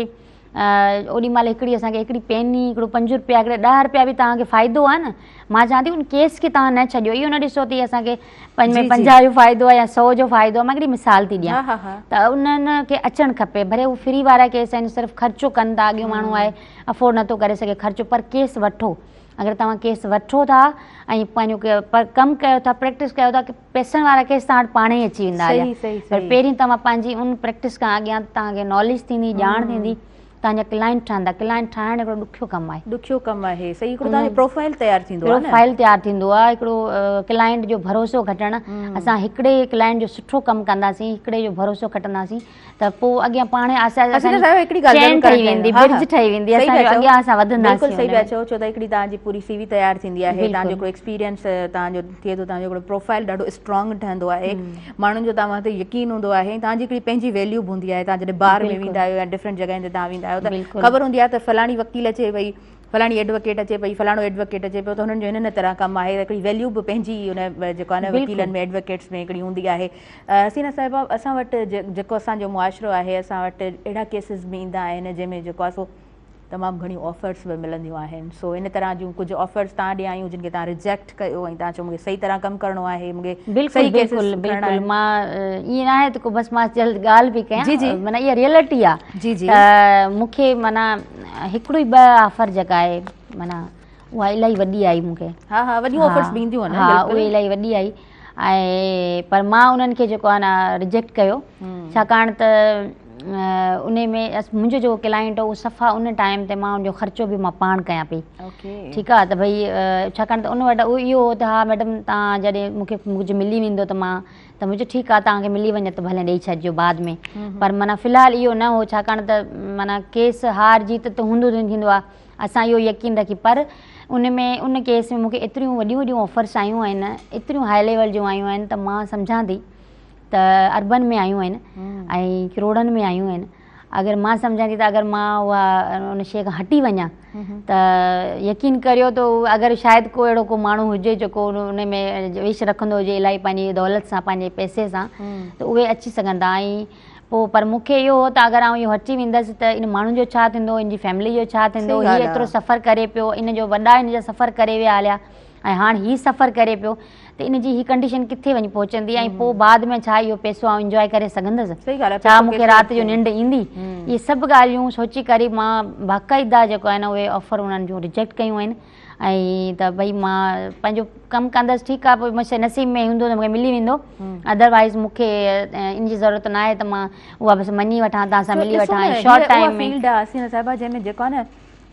اوڏي مهل هڪڙي اسان کي هڪڙي پيني هڪڙو 5 روپيا هڪڙا 10 روپيا به توهان کي فائدو آهي نه مان چوان ٿي ان ڪيس کي توهان نه ڇڏيو اهو نه ڏسو ته اسان کي پنج ۾ 50 جو فائدو آهي يا 100 جو فائدو آهي مان هڪڙي مثال ٿي ڏيان ته انهن کي اچڻ کپي ڀلي هو فري وارا ڪيس آهن صرف خرچو ڪن ٿا اڳيون ماڻهو آهي افورڊ نٿو ڪري سگهي خرچو پر ڪيس وٺو اگر توهان ڪيس وٺو ٿا ۽ پنهنجو ڪم ڪيو ٿا پريڪٽس ڪيو ٿا پئسن وارا ڪيس توهان وٽ پاڻ ئي اچي ويندا هليا پر پهرين توهان پنهنجي ان پريڪٽس کان اڳيان توهان کي ناليج ٿيندي ڄاڻ ٿيندي توهان جا ڪلائنٽ ٺهندا، ڪلائنٽ ٺاهڻ هڪڙو ڏکيو ڪم آهي. ڏکيو ڪم آهي صحيح هڪڙو توهان جو پروفائل تيار ٿيندو آهي نه. پروفائل تيار ٿيندو آهي هڪڙو ڪلائنٽ جو ڀروسو کٽڻ اسان هڪڙي ڪلائنٽ جو سٺو ڪم ڪنداسين هڪڙي جو ڀروسو کٽنداسين ته پوء اڳيان پاڻ آهستي آهستي اسان جي هڪڙي ڳالهه چين ٺهي ويندي برج ٺهي ويندي اسان جو اڳيان اسان وڌنداسين بلڪل صحيح پيا چئو ڇو ته هڪڙي توهان جي پوري سي وي تيار ٿيندي آهي توهان جو هڪڙو ايڪسپيرينس توهان جو ٿئي ٿو توهان جو هڪڙو پروفائل ڏاڍو اسٽرانگ ٺهندو آهي ماڻهن جو توهان تي يقين هوندو آهي ۽ توهان جي هڪڙي پنهنجي ويليو به هوندي آهي توهان جڏهن بار ۾ ويندا آهيو يا ڊفرنٽ جڳهين تي توهان ويندا آهيو ته خبر هوندي آهي ته فلاڻي وڪيل اچي وئي فلاڻي ايڊووڪيٽ اچي پئي فلاڻو ايڊووڪيٽ اچي پيو ته هنن جو هن هن طرح ڪم آهي هڪڙي ويليو به پنهنجي ان جيڪو آهي نه وڪيلن ۾ ايڊووڪيٽس ۾ هڪڙي هوندي آهي حسينا صاحبه اسان وٽ جيڪو اسان جو معاشرو آهي اسان وٽ اهڙا ڪيسز به ايندا آهن جنهن ۾ جيڪو آهي سو تمام گهڻيون آفرس به ملنديون آهن سو ان طرح جون ڪجهه آفرس توهان ڏي آيون جن کي توهان ريجيڪٽ ڪيو ۽ توهان چيو مونکي صحيح طرح ڪم ڪرڻو آهي مونکي بلڪل صحيح ڪيسز بلڪل کڻڻا بلڪل آهن. مان ائين نه آهي ته ڪو بس مان جلد ڳالهه پئي ڪيان جي جي. معنيٰ اها ريئلٽي آهي جي جي. ته مونکي معنيٰ هڪڙو ئي ٻه آفر جيڪا آهي معنيٰ اها الاهي وڏي آئي مونکي ها ها وڏيون آفرس به اينديون آهن ها بلڪل اهي الاهي وڏي آئي ۽ پر مان انهن کي جيڪو آهي نه ريجيڪٽ ڪيو ڇاڪاڻ ته ان ۾ منهنجو جيڪو ڪلائنٽ هو اهو صفا ان ٽائيم تي مان ان جو خرچو به مان پاڻ ڪيان پئي ٺيڪ آهي ته ڀئي ڇاڪاڻ ته ان وٽ اهو هو ته ها ميڊم تان جڏهن مونکي ڪجهه ملي ويندو ته مان ته مون چيو ٺيڪ آهي تان کي ملي وڃي ته ڀلي ڏئي ڇڏجو بعد ۾ پر معنيٰ في الحال اهو نه هو ڇاڪاڻ ته معنيٰ ڪيس هار جيت ته هوندو ٿيندو آهي اسان اهو يقين رکي پر ان ۾ ان ڪيس ۾ مونکي ايتريون وڏيون وڏيون آفرس آيون آهن ايتريون هاء ليول جون آيون آهن ته مان سمجهان ٿي ته اربن ۾ آيون آهن ۽ ڪروڙن ۾ آيون آهن اگر مان سمجهان ٿي ته اگر مان اها ان شيء کان هٽي وڃان ته يقين ڪريو ته اگر شايد ڪو اهڙو ڪو ماڻهو هجي جيڪو ان ۾ وش رکندو هجي الاهي پنهنجي دولت سان پنهنجي پئسي سان ته اهي اچي سگهن ٿا ۽ پوء پر مون کي اهو هو ته اگر آئون اهو هٽي ويندس ته ان ماڻهن جو ڇا ٿيندو ان جي فيملي جو ڇا ٿيندو هي ايترو سفر ڪري پيو ان جو وڏا ان جا سفر ڪري ويا هليا ۽ هاڻ هي سفر ڪري پيو ته ان جي هي ڪنڊيشن ڪٿي وڃي پهچندي ۽ پوء بعد ۾ ڇا اهو پئسو آئون انجواء ڪري سگهندس ڇا مون کي رات جو ننڊ ايندي اهي سڀ ڳالهيون سوچي ڪري مان باقاعده جيڪو آهي نه اهي آفر انهن جون ريجيڪٽ ڪيون آهن ۽ ته ڀئي مان پنهنجو ڪم ڪندس ٺيڪ آ پوء مون نصيب ۾ هوندو ته مونکي ملي ويندو ادروائز مونکي ان جي ضرورت نه آهي ته مان اها بس مڃي وٺان توهان سان ملي وٺان ۽ شارٽ ٽائيم ۾ فيلڊ آ حسينه صاحبه جنهن ۾ جيڪو آ نه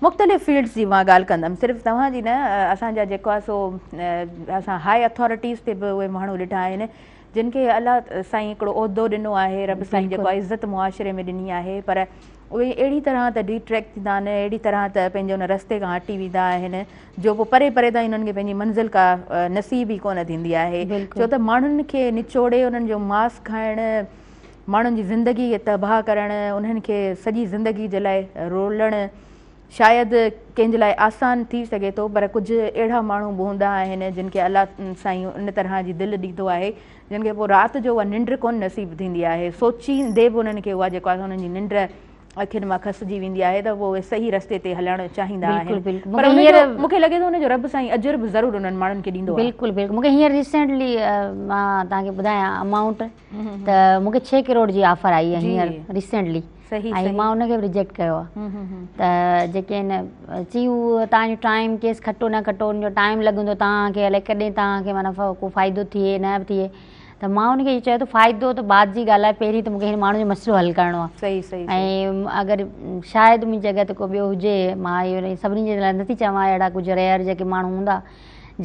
مختلف فيلڊز جي مان ڳالهه ڪندم صرف توهان جي نه اسان جا جيڪو آ سو اسان هاء اٿارٽيز تي به اهي ماڻهو ڏٺا آهن جن کي الله سائين هڪڙو عهدو ڏنو آهي رب سائين جيڪو عزت معاشري ۾ ڏني آهي پر اهي اهڙي طرح ته ڊي ٽريڪ ٿيندا آهن، اهڙي طرح ته پنهنجي ان رستي کان هٽي ويندا آهن جو پوء پري پري تائين انهن کي پنهنجي منزل ڪا نصيب ئي ڪونه ٿيندي آهي. ڇو ته ماڻهن کي نچوڙي انهن جو ماس کائڻ، ماڻهن جي زندگي کي تباهه ڪرڻ، انهن کي سڄي زندگي جي لاء رولڻ شايد ڪنهن جي لاء آسان ٿي سگهي ٿو پر ڪجهه اهڙا ماڻهو به هوندا آهن جن کي الله سائين ان طرح جي دل ڏيندو آهي جن کي پوء رات جو اها ننڊ ڪونه نصيب ٿيندي آهي، سوچيندي به انهن کي اها جيڪو آهي انهن جي ننڊ اکين مان کسجي ويندي آهي ته پوء اهي صحيح رستي تي هلڻ چاهيندا آهن پر ان جو مون کي لڳي ٿو ان جو رب سائين اجر به ضرور انهن ماڻهن کي ڏيندو آهي. بلڪل بلڪل مون کي هينئر ريسينٽلي مان توهان کي ٻڌايان امائونٽ ته مون کي 6 ڪروڙ جي آفر آئي آهي هينئر ريسينٽلي ۽ مان ان کي به ريجيڪٽ ڪيو آهي ته جيڪي آهن چي هو توهان جو ٽائيم ڪيس کٽو نه کٽو ان جو ٽائيم لڳندو توهان کي الائي ڪڏهن توهان کي معنيٰ ڪو فائدو ٿئي نه به ٿئي ته مان ان کي اهو چيو ته فائدو ته بعد جي ڳالهه آهي پهرين ته مون کي هن ماڻهو جو مسئلو حل ڪرڻو آهي صحيح صحيح ۽ اگر شايد منهنجي جڳهه تي ڪو ٻيو هجي مان اهو سڀني جي لاء نٿي چوان اهڙا ڪجهه ريئر جيڪي ماڻهو هوندا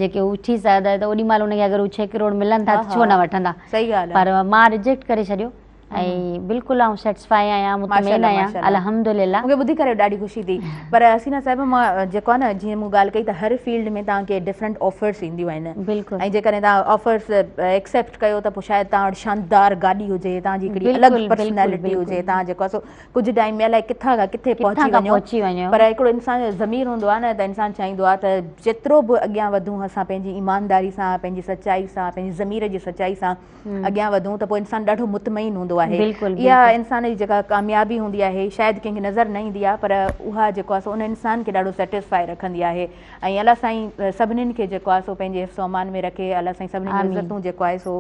جيڪي هو ٿي سگهندا ته اوڏي مهل ان کي اگر هو 6 ڪروڙ ملن ٿا ته ڇو نه وٺندا صحيح ڳالهه پر مان ريجيڪٽ ڪري ڇڏيو ۽ بلڪل آئون سيٽسفائي آهيان مطمئن آهيان الحمدلله. مونکي ٻڌي ڪري ڏاڍي خوشي ٿي پر حسينه صاحبه مان جيڪو آهي نه جيئن مون ڳالهه ڪئي ته هر فيلڊ ۾ توهان کي ڊفرنٽ آفرس اينديون آهن بلڪل ۽ جيڪڏهن توهان آفرس ايڪسيپٽ ڪيو ته پوء شايد توهان وٽ شاندار گاڏي هجي توهان جي هڪڙي الڳ پرسنالٽي هجي توهان جيڪو آهي سو ڪجهه ٽائيم ۾ الائي ڪٿان کان ڪٿي پهچي وڃو پر هڪڙو انسان جو ضمير هوندو آهي نه ته انسان چاهيندو آهي ته جيترو به اڳيان وڌون اسان پنهنجي ايمانداري سان پنهنجي سچائي سان پنهنجي ضمير جي سچائي سان اڳيان وڌون ته پوء انسان ڏاڍو مطمئن هوندو آهي اها انسان جي جيڪا ڪاميابي هوندي آهي شايد ڪنهن کي نظر نه ايندي آهي پر اها جيڪو آهي سو ان انسان کي ڏاڍو سيٽسفائي رکندي آهي ۽ الله سائين سڀنين کي جيڪو آهي سو پنهنجي حفظ امان ۾ رکي الله سائين سڀني جون عزتون جيڪو آهي سو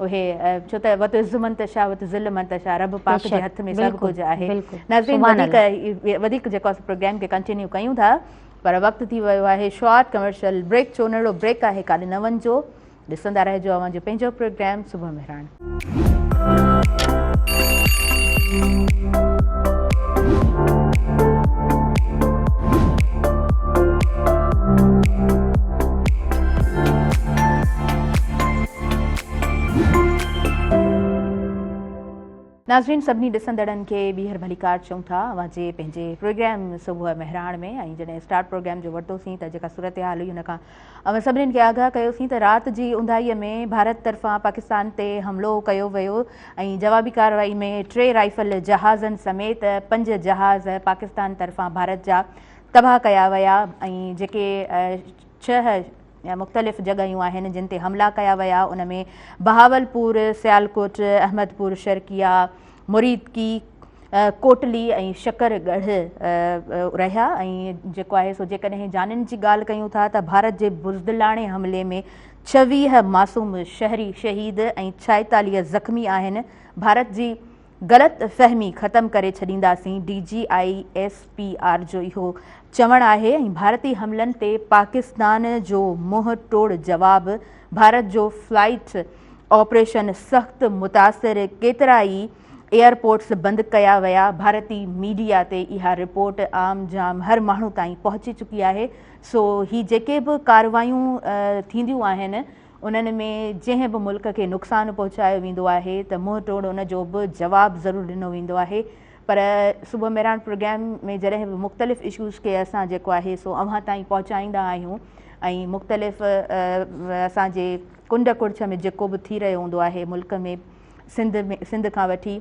اهي ڇو ته وت عز من تشاء وت ذل من تشاء رب پاڪ جي هٿ ۾ سڀ ڪجهه آهي ناظرين وڌيڪ وڌيڪ جيڪو آهي پروگرام کي ڪنٽينيو ڪيون ٿا پر وقت ٿي ويو آهي شارٽ ڪمرشل بريڪ جو ننڍڙو بريڪ آهي ڪاڏي نه وڃجو ڏسندا رهجو اوهان جو پنهنجو پروگرام صبح مهراڻ. ناظرين سڀني ڏسندڙن کي ٻيهر ڀليڪار چئون ٿا اوهان جي پنهنجي پروگرام صبح مهراڻ ۾. ۽ جڏهن اسٽارٽ پروگرام جو ورتوسين ته جيڪا صورتحال هئي ان کان اوهان سڀني کي آگاهه ڪيوسين ته رات جي اونداهي ۾ ڀارت طرفان پاڪستان تي حملو ڪيو ويو ۽ جوابي ڪارروائي ۾ 3 رائفل جهازن سميت 5 جهاز پاڪستان طرفان ڀارت جا تباهه ڪيا ويا ۽ جيڪي 6 مختلف جڳهيون آهن جن تي حملا ڪيا ويا ان ۾ بهاولپور، سيالڪوٽ، احمدپور شرقيه، مريدڪي، ڪوٽلي ۽ شڪر ڳڙهه رهيا ۽ جيڪو آهي سو جيڪڏهن جانين جي ڳالهه ڪيون ٿا ته ڀارت جي بزدلاڻي حملي ۾ 26 معصوم شهري شهيد ۽ 46 زخمي آهن. ڀارت جي غلط فهمي ختم ڪري ڇڏينداسين، D G I S P R جو اهو چوڻ آهي ۽ ڀارتي حملن تي پاڪستان جو منهن ٽوڙ جواب، ڀارت جو فلائيٽ آپريشن سخت متاثر، ڪيترائي ايئرپورٽس بند ڪيا ويا، ڀارتي ميڊيا تي اها رپورٽ عام جام هر ماڻهو تائين پهچي چڪي آهي، سو هي جيڪي به ڪارروايون ٿينديون آهن انهن ۾ جنهن به ملڪ کي نقصان پهچايو ويندو آهي ته منهن ٽوڙ ان جو به جواب ضرور ڏنو ويندو آهي پر صبح مهراڻ پروگرام ۾ جڏهن به مختلف اشوز کي اسان جيڪو آهي سو اوهان تائين پهچائيندا آهيون ۽ مختلف اسان جي ڪنڊ ڪڙڇ ۾ جيڪو به ٿي رهيو هوندو آهي ملڪ ۾ سنڌ ۾ سنڌ کان وٺي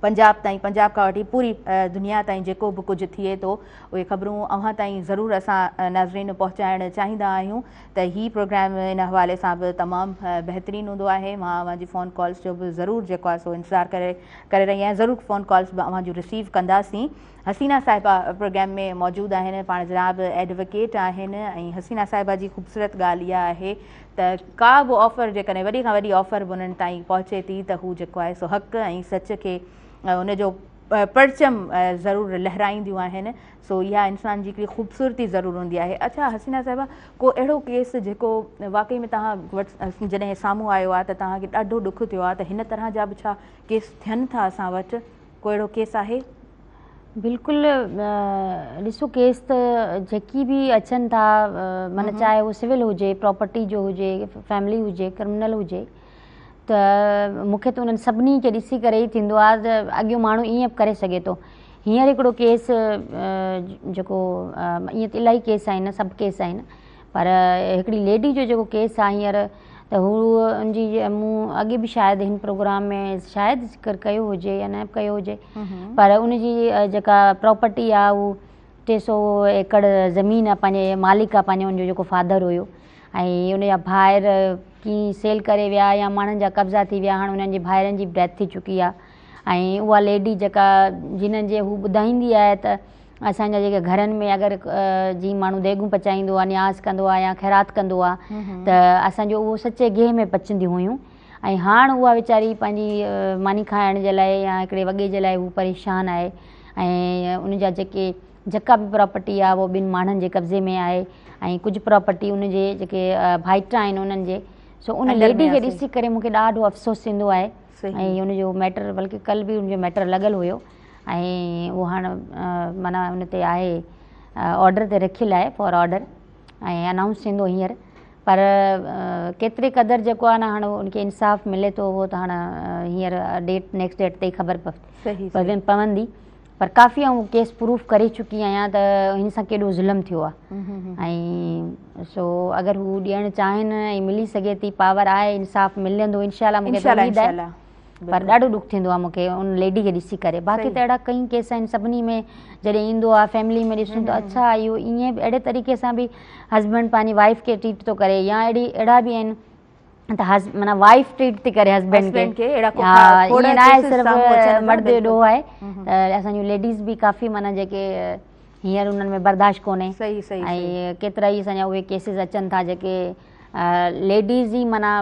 پنجاب تائين پنجاب کان وٺي پوري دنيا تائين جيڪو به ڪجهه ٿئي ٿو اهي خبرون اوهان تائين ضرور اسان ناظرين پهچائڻ چاهيندا آهيون ته هي پروگرام ان حوالي سان به تمام بهترين هوندو آهي. مان اوهان جي فون ڪالز جو به ضرور جيڪو آهي سو انتظار ڪري ڪري رهي آهيان، ضرور فون ڪالز به اوهان جون رسيو ڪنداسين. حسينا صاحبه پروگرام ۾ موجود آهن، پاڻ جناب ايڊووڪيٽ آهن ۽ حسينا صاحبه جي خوبصورت ڳالهه اها آهي ته ڪا به آفر جيڪڏهن وڏي کان وڏي آفر به انهن تائين پهچي ٿي ته هو جيڪو آهي سو حق ۽ سچ کي ان جو پرچم ضرور لهرائينديون آهن. سو اها انسان جي هڪڙي خوبصورتي ضرور هوندي آهي. اڇا حسينا صاحبه ڪو اهڙو ڪيس جيڪو واقعي ۾ توهان وٽ جڏهن سامهون آيو آهي ته توهان کي ڏاڍو ڏک ٿيو آهي ته هن طرح جا به ڇا ڪيس ٿين ٿا اسان وٽ، ڪو اهڙو ڪيس آهي؟ بلڪل ڏسو ڪيس ته جيڪي به اچن ٿا معنيٰ چاهي هو سول هجي پراپرٽي جو هجي فيملي هجي ڪرمنل هجي ته مونکي ته انهن سڀني کي ڏسي ڪري ئي ٿيندو آهي ته اڳيون ماڻهو ائين به ڪري سگهي ٿو. هينئر هڪڙو ڪيس جيڪو ائين ته الاهي ڪيس آهن سڀ ڪيس آهن پر هڪڙي ليڊي جو جيڪو ڪيس آهي هينئر ته هو ان جي مون اڳي به شايد هن پروگرام ۾ شايد ذڪر ڪيو هجي يا نه به ڪيو هجي پر ان جي جيڪا پراپرٽي آهي هو 300 ايڪڙ زمين آهي پنهنجي مالڪ آهي پنهنجو ان جو جيڪو فادر هيو ۽ ان جا ڀائر ڪي سيل ڪري ويا يا ماڻهن جا قبضا ٿي ويا هاڻ انهن جي ڀائرن جي به ڊيٿ ٿي چڪي آهي ۽ اها ليڊي جيڪا جنن جي هو ٻڌائيندي آهي ته اسان جا جيڪي گهرن ۾ اگر جي ماڻهو ديڳون پچائيندو آهي نياز ڪندو آهي يا خيرات ڪندو آهي ته اسان جو اهو سچي گيهه ۾ پچنديون هيون ۽ هاڻ اها ويچاري پنهنجي ماني کائڻ جي لاء يا هڪڙي وڳي جي لاء هو پريشان آهي ۽ ان جا جيڪي جيڪا به پراپرٽي آهي اهو ٻن ماڻهن جي قبضي ۾ آهي ۽ ڪجهه پراپرٽي ان جي جيڪي ڀائٽا آهن انهن جي سو ان ليڊي کي ڏسي ڪري مونکي ڏاڍو افسوس ٿيندو آهي ۽ ان جو ميٽر بلڪه ڪل به ان جو ميٽر لڳل هيو ۽ اهو هاڻ معنيٰ ان تي آهي آرڊر تي رکيل آهي فار آرڊر ۽ انائونس ٿيندو هينئر پر ڪيتري قدر جيڪو آهي نه هاڻ ان کي انصاف ملي ٿو اهو ته هاڻ هينئر ڊيٽ نيڪسٽ ڊيٽ تي خبر پوندي پر ڪافي آئون ڪيس پروف ڪري چڪي آهيان ته هن سان ڪيڏو ظلم ٿيو آهي ۽ سو اگر هو ڏيڻ چاهين ۽ ملي سگهي ٿي پاور آهي انصاف ملندو انشاء الله مونکي اميد آهي پر ڏاڍو ڏک ٿيندو آهي مونکي ان ليڊي کي ڏسي ڪري باقي ته اهڙا ڪئي ڪيس آهن سڀني ۾ جڏهن ايندو آهي فيملي ۾ ڏسون ته اڇا اهو ائين به اهڙي طريقي سان به هسبينڊ پنهنجي وائيف کي ٽريٽ ٿو ڪري يا اهڙي اهڙا به آهن ته هس معنيٰ وائيف ٽريٽ ٿي ڪري هسبينڊ کي اهڙا ائين نه آهي صرف مرد جو ڏوهه آهي ته اسان جون ليڊيز به ڪافي معنيٰ جيڪي هينئر انهن ۾ برداشت ڪونهي ۽ ڪيترا ئي اسان جا اهي ڪيسز اچن ٿا جيڪي ليڊيز ئي معنيٰ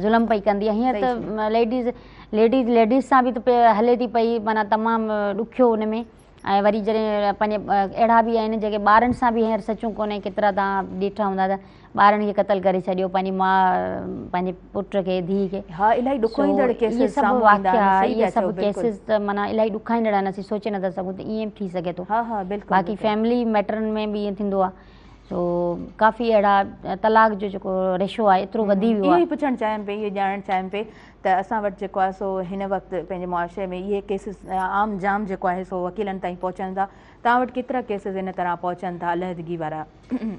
ظلم پئي ڪندي آهي هينئر ته ليڊيز ليڊيز ليڊيز سان به ته هلي ٿي پئي معنيٰ تمام ڏکيو ان ۾ ۽ وري جڏهن پنهنجي اهڙا به آهن جيڪي ٻارن سان به هينئر سچون ڪونهي ڪيترا توهان ڏٺا هوندا ته ٻارن کي قتل ڪري ڇڏيو پنهنجي ماء پنهنجي پٽ کي ڌيء کي. ها الاهي ڏکوئيندڙ ڪيسز سامهون ايندا آهن صحيح اهي سڀ ڪيسز ته معنيٰ الاهي ڏکائيندڙ آهن اسين سوچي نٿا سگهون ته ائين به ٿي سگهي ٿو. ها ها بلڪل باقي فيملي ميٽرن ۾ به ائين ٿيندو آهي. سو ڪافي اهڙا طلاق جو جيڪو ريشو آهي ايترو وڌي ويو اهو آهي. ئي پڇڻ چاهيم پئي، اهو ڄاڻڻ چاهيم پئي ته اسان وٽ جيڪو آهي سو هن وقت پنهنجي معاشري ۾ اهي ڪيسز عام جام جيڪو آهي سو وڪيلن تائين پهچن ٿا، توهان وٽ ڪيترا ڪيسز ان طرح پهچن ٿا علحدگي وارا؟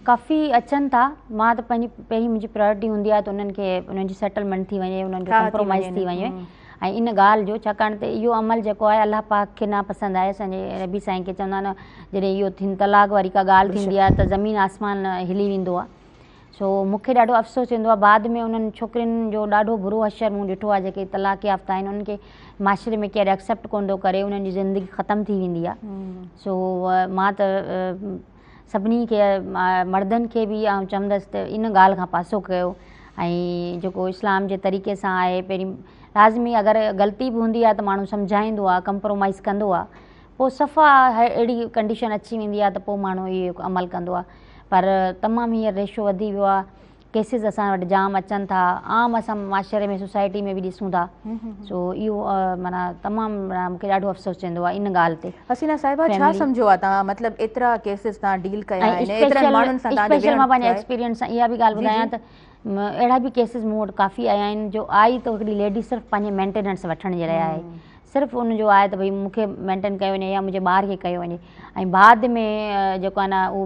ڪافي اچن ٿا، مان ته پنهنجي پهرين منهنجي پرائرٽي هوندي آهي ته انهن کي انهن جي سيٽلمينٽ ٿي وڃي، انهن جو ٺاهه ٿي ڪمپرومائز وڃي ٿي وڃي ۽ ان ڳالهه جو ڇاڪاڻ ته اهو عمل جيڪو آهي الله پاڪ کي ناپسند آهي، اسان جي نبي سائين کي چوندا آهن جڏهن اهو ٿين طلاق واري ڪا ڳالهه ٿيندي آهي ته زمين آسمان هلي ويندو آهي. سو مون کي ڏاڍو افسوس ٿيندو آهي بعد ۾ انهن ڇوڪرين جو ڏاڍو برو حشر مون ڏٺو آهي جيڪي طلاق يافته آهن انهن کي معاشري ۾ ڪير ايڪسيپٽ ڪونه ٿو ڪري انهن جي زندگي ختم ٿي ويندي آهي سو مان ته سڀني کي مردن کي به آئون چوندس ته ان ڳالهه کان پاسو ڪيو ۽ جيڪو اسلام جي طريقي سان آهي پهرين لازمي اگر غلطي به هوندي آهي ته ماڻهو سمجهائيندو آهي ڪمپرومائز ڪندو آهي پوء صفا اهڙي ڪنڊيشن اچي ويندي آهي ته پوء ماڻهو اهو عمل ڪندو آهي پر تمام هينئر ريشو وڌي ويو آهي ڪيسز اسان وٽ جام اچن ٿا عام اسان معاشري ۾ سوسائٽي ۾ به ڏسون ٿا سو اهو معنيٰ تمام مون کي ڏاڍو افسوس ٿيندو آهي ان ڳالهه تي. حسينه صاحبه ڇا سمجهيو آهي توهان مطلب ايترا ڪيسز توهان ڊيل ڪيا آهن ايترن ماڻهن سان توهان جو اسپيشل مان پنهنجي ايڪسپيرينس سان اها به ڳالهه ٻڌايان ته اهڙا به ڪيسز مون وٽ ڪافي آيا آهن جو آئي ته هڪڙي ليڊي صرف پنهنجي مينٽيننس وٺڻ جي لاء آئي صرف ان جو آهي ته ڀئي مون کي مينٽين ڪيو وڃي يا منهنجي ٻار کي ڪيو وڃي ۽ بعد ۾ جيڪو آهي نه اهو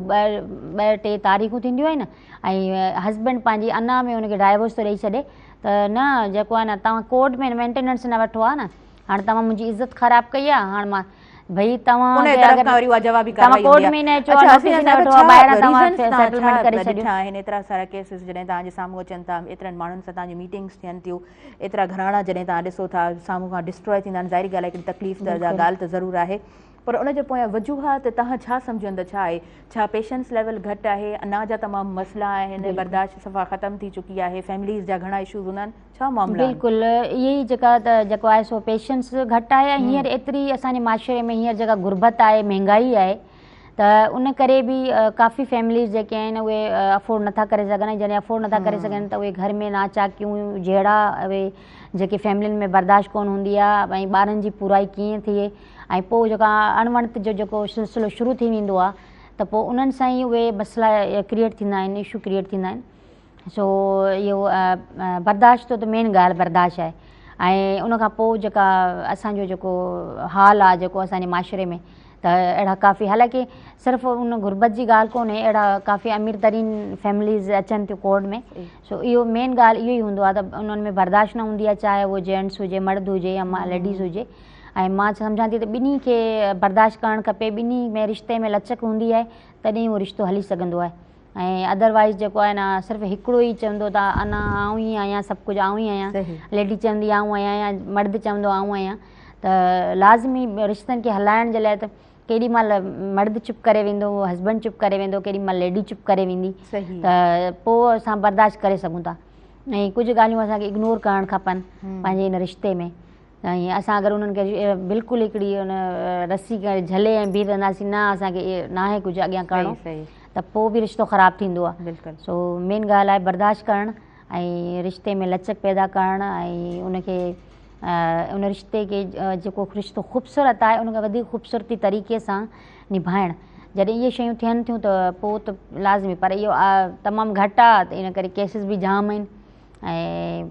ٻه ٽي تاريخون ٿينديون آهن ۽ هسبينڊ پنهنجي انا ۾ ان کي ڊائيورس ٿو ڏئي ڇڏي ته نه جيڪو آهي نه توهان ڪورٽ ۾ مينٽيننس نه وٺو ها نه هاڻي توهان منهنجي عزت خراب ڪئي آهي هاڻ مان ڀئي توهان ان طرف کان وري اها جوابي ڪارروائي هوندي آهي ڪورٽ ۾ نه اچو ها نوٽيس نه وٺو ها ٻاهران توهان سيٽلمينٽ ڪري ڇڏيو آهن ايترا سارا ڪيسز جڏهن توهان جي سامهون اچن ٿا ايترن ماڻهن سان توهان جون ميٽنگس ٿين ٿيون ايترا گهراڻا جڏهن توهان ڏسو ٿا سامهون کان ڊسٽرائي ٿيندا آهن ظاهري ڳالهه آهي هڪڙي تڪليف ته ڳالهه ته ضرور آهي پر ان جي پويان وجوهات توهان ڇا سمجهو ته ڇا آهي ڇا پيشنس ليول گهٽ آهي انا جا تمام مسئلا آهن برداشت صفا ختم ٿي چڪي آهي فيمليز جا گهڻا اشوز هوندا آهن ڇا معاملا آهن؟ بلڪل اهي ئي جيڪا ته جيڪو آهي سو پيشنس گهٽ آهي ۽ هينئر ايتري اسان جي معاشري ۾ هينئر جيڪا غربت آهي مهنگائي آهي ته ان ڪري به ڪافي فيمليز جيڪي آهن اهي افورڊ نٿا ڪري سگهن ۽ جڏهن افورڊ نٿا ڪري سگهن ته اهي گهر ۾ ناچاڪيون جهيڙا اهي جيڪي فيملين ۾ برداشت ڪونه هوندي آهي ۽ ٻارن جي پورائي ڪيئن ٿئي ۽ پوء جيڪا اڻوڻت جو جيڪو سلسلو شروع ٿي ويندو آهي ته پوء انهن سان ئي اهي مسئلا ڪريئيٽ ٿيندا آهن اشو ڪريئيٽ ٿيندا آهن سو اهو برداشت ته مين ڳالهه برداشت آهي ۽ ان کان پوء جيڪا اسان جو جيڪو حال آهي جيڪو اسان جي معاشري ۾ ته اهڙا ڪافي حالانڪه صرف ان غربت جي ڳالهه ڪونهي اهڙا ڪافي امير ترين فيمليز اچن ٿيون ڪورٽ ۾ سو اهو مين ڳالهه اهو ئي هوندو آهي ته انهن ۾ برداشت نه هوندي آهي چاهي اهو جينٽس هجي مرد هجي يا ليڊيز هجي ۽ مان سمجهان ٿي ته ٻنهي کي برداشت ڪرڻ کپي ٻنهي ۾ رشتي ۾ لچڪ هوندي آهي تڏهن اهو رشتو هلي سگهندو آهي ۽ ادر وائيز جيڪو آهي نه صرف هڪڙو ئي چوندو ته انا آئون ئي آهيان سڀ ڪجهه آئون ئي آهيان ليڊي چوندي آئون آهيان يا مرد چوندو آئون آهيان ته لازمي رشتن کي هلائڻ جي لاء ته ڪيڏي مهل مرد چپ ڪري ويندو هسبنڊ چپ ڪري ويندو ڪيڏي مهل ليڊي چپ ڪري ويندي ته پوء اسان برداشت ڪري سگهون ٿا ۽ ڪجهه ڳالهيون اسان کي اگنور ڪرڻ کپن پنهنجي ان رشتي ۾ ۽ اسان اگر انهن کي بلڪل هڪڙي ان رسي کي جهلي ۽ بيهي رهنداسين نه اسان کي ناهي ڪجهه اڳيان ڪرڻو ته پوء به رشتو خراب ٿيندو آهي بلڪل سو مين ڳالهه آهي برداشت ڪرڻ ۽ رشتي ۾ لچڪ پيدا ڪرڻ ۽ ان کي ان رشتي کي جيڪو رشتو خوبصورت آهي ان کي وڌيڪ خوبصورتي طريقي سان نڀائڻ جڏهن اهي شيون ٿين ٿيون ته پوء ته لازمي پر اهو تمام گهٽ آهي ته ان ڪري ڪيسز به جام آهن ۽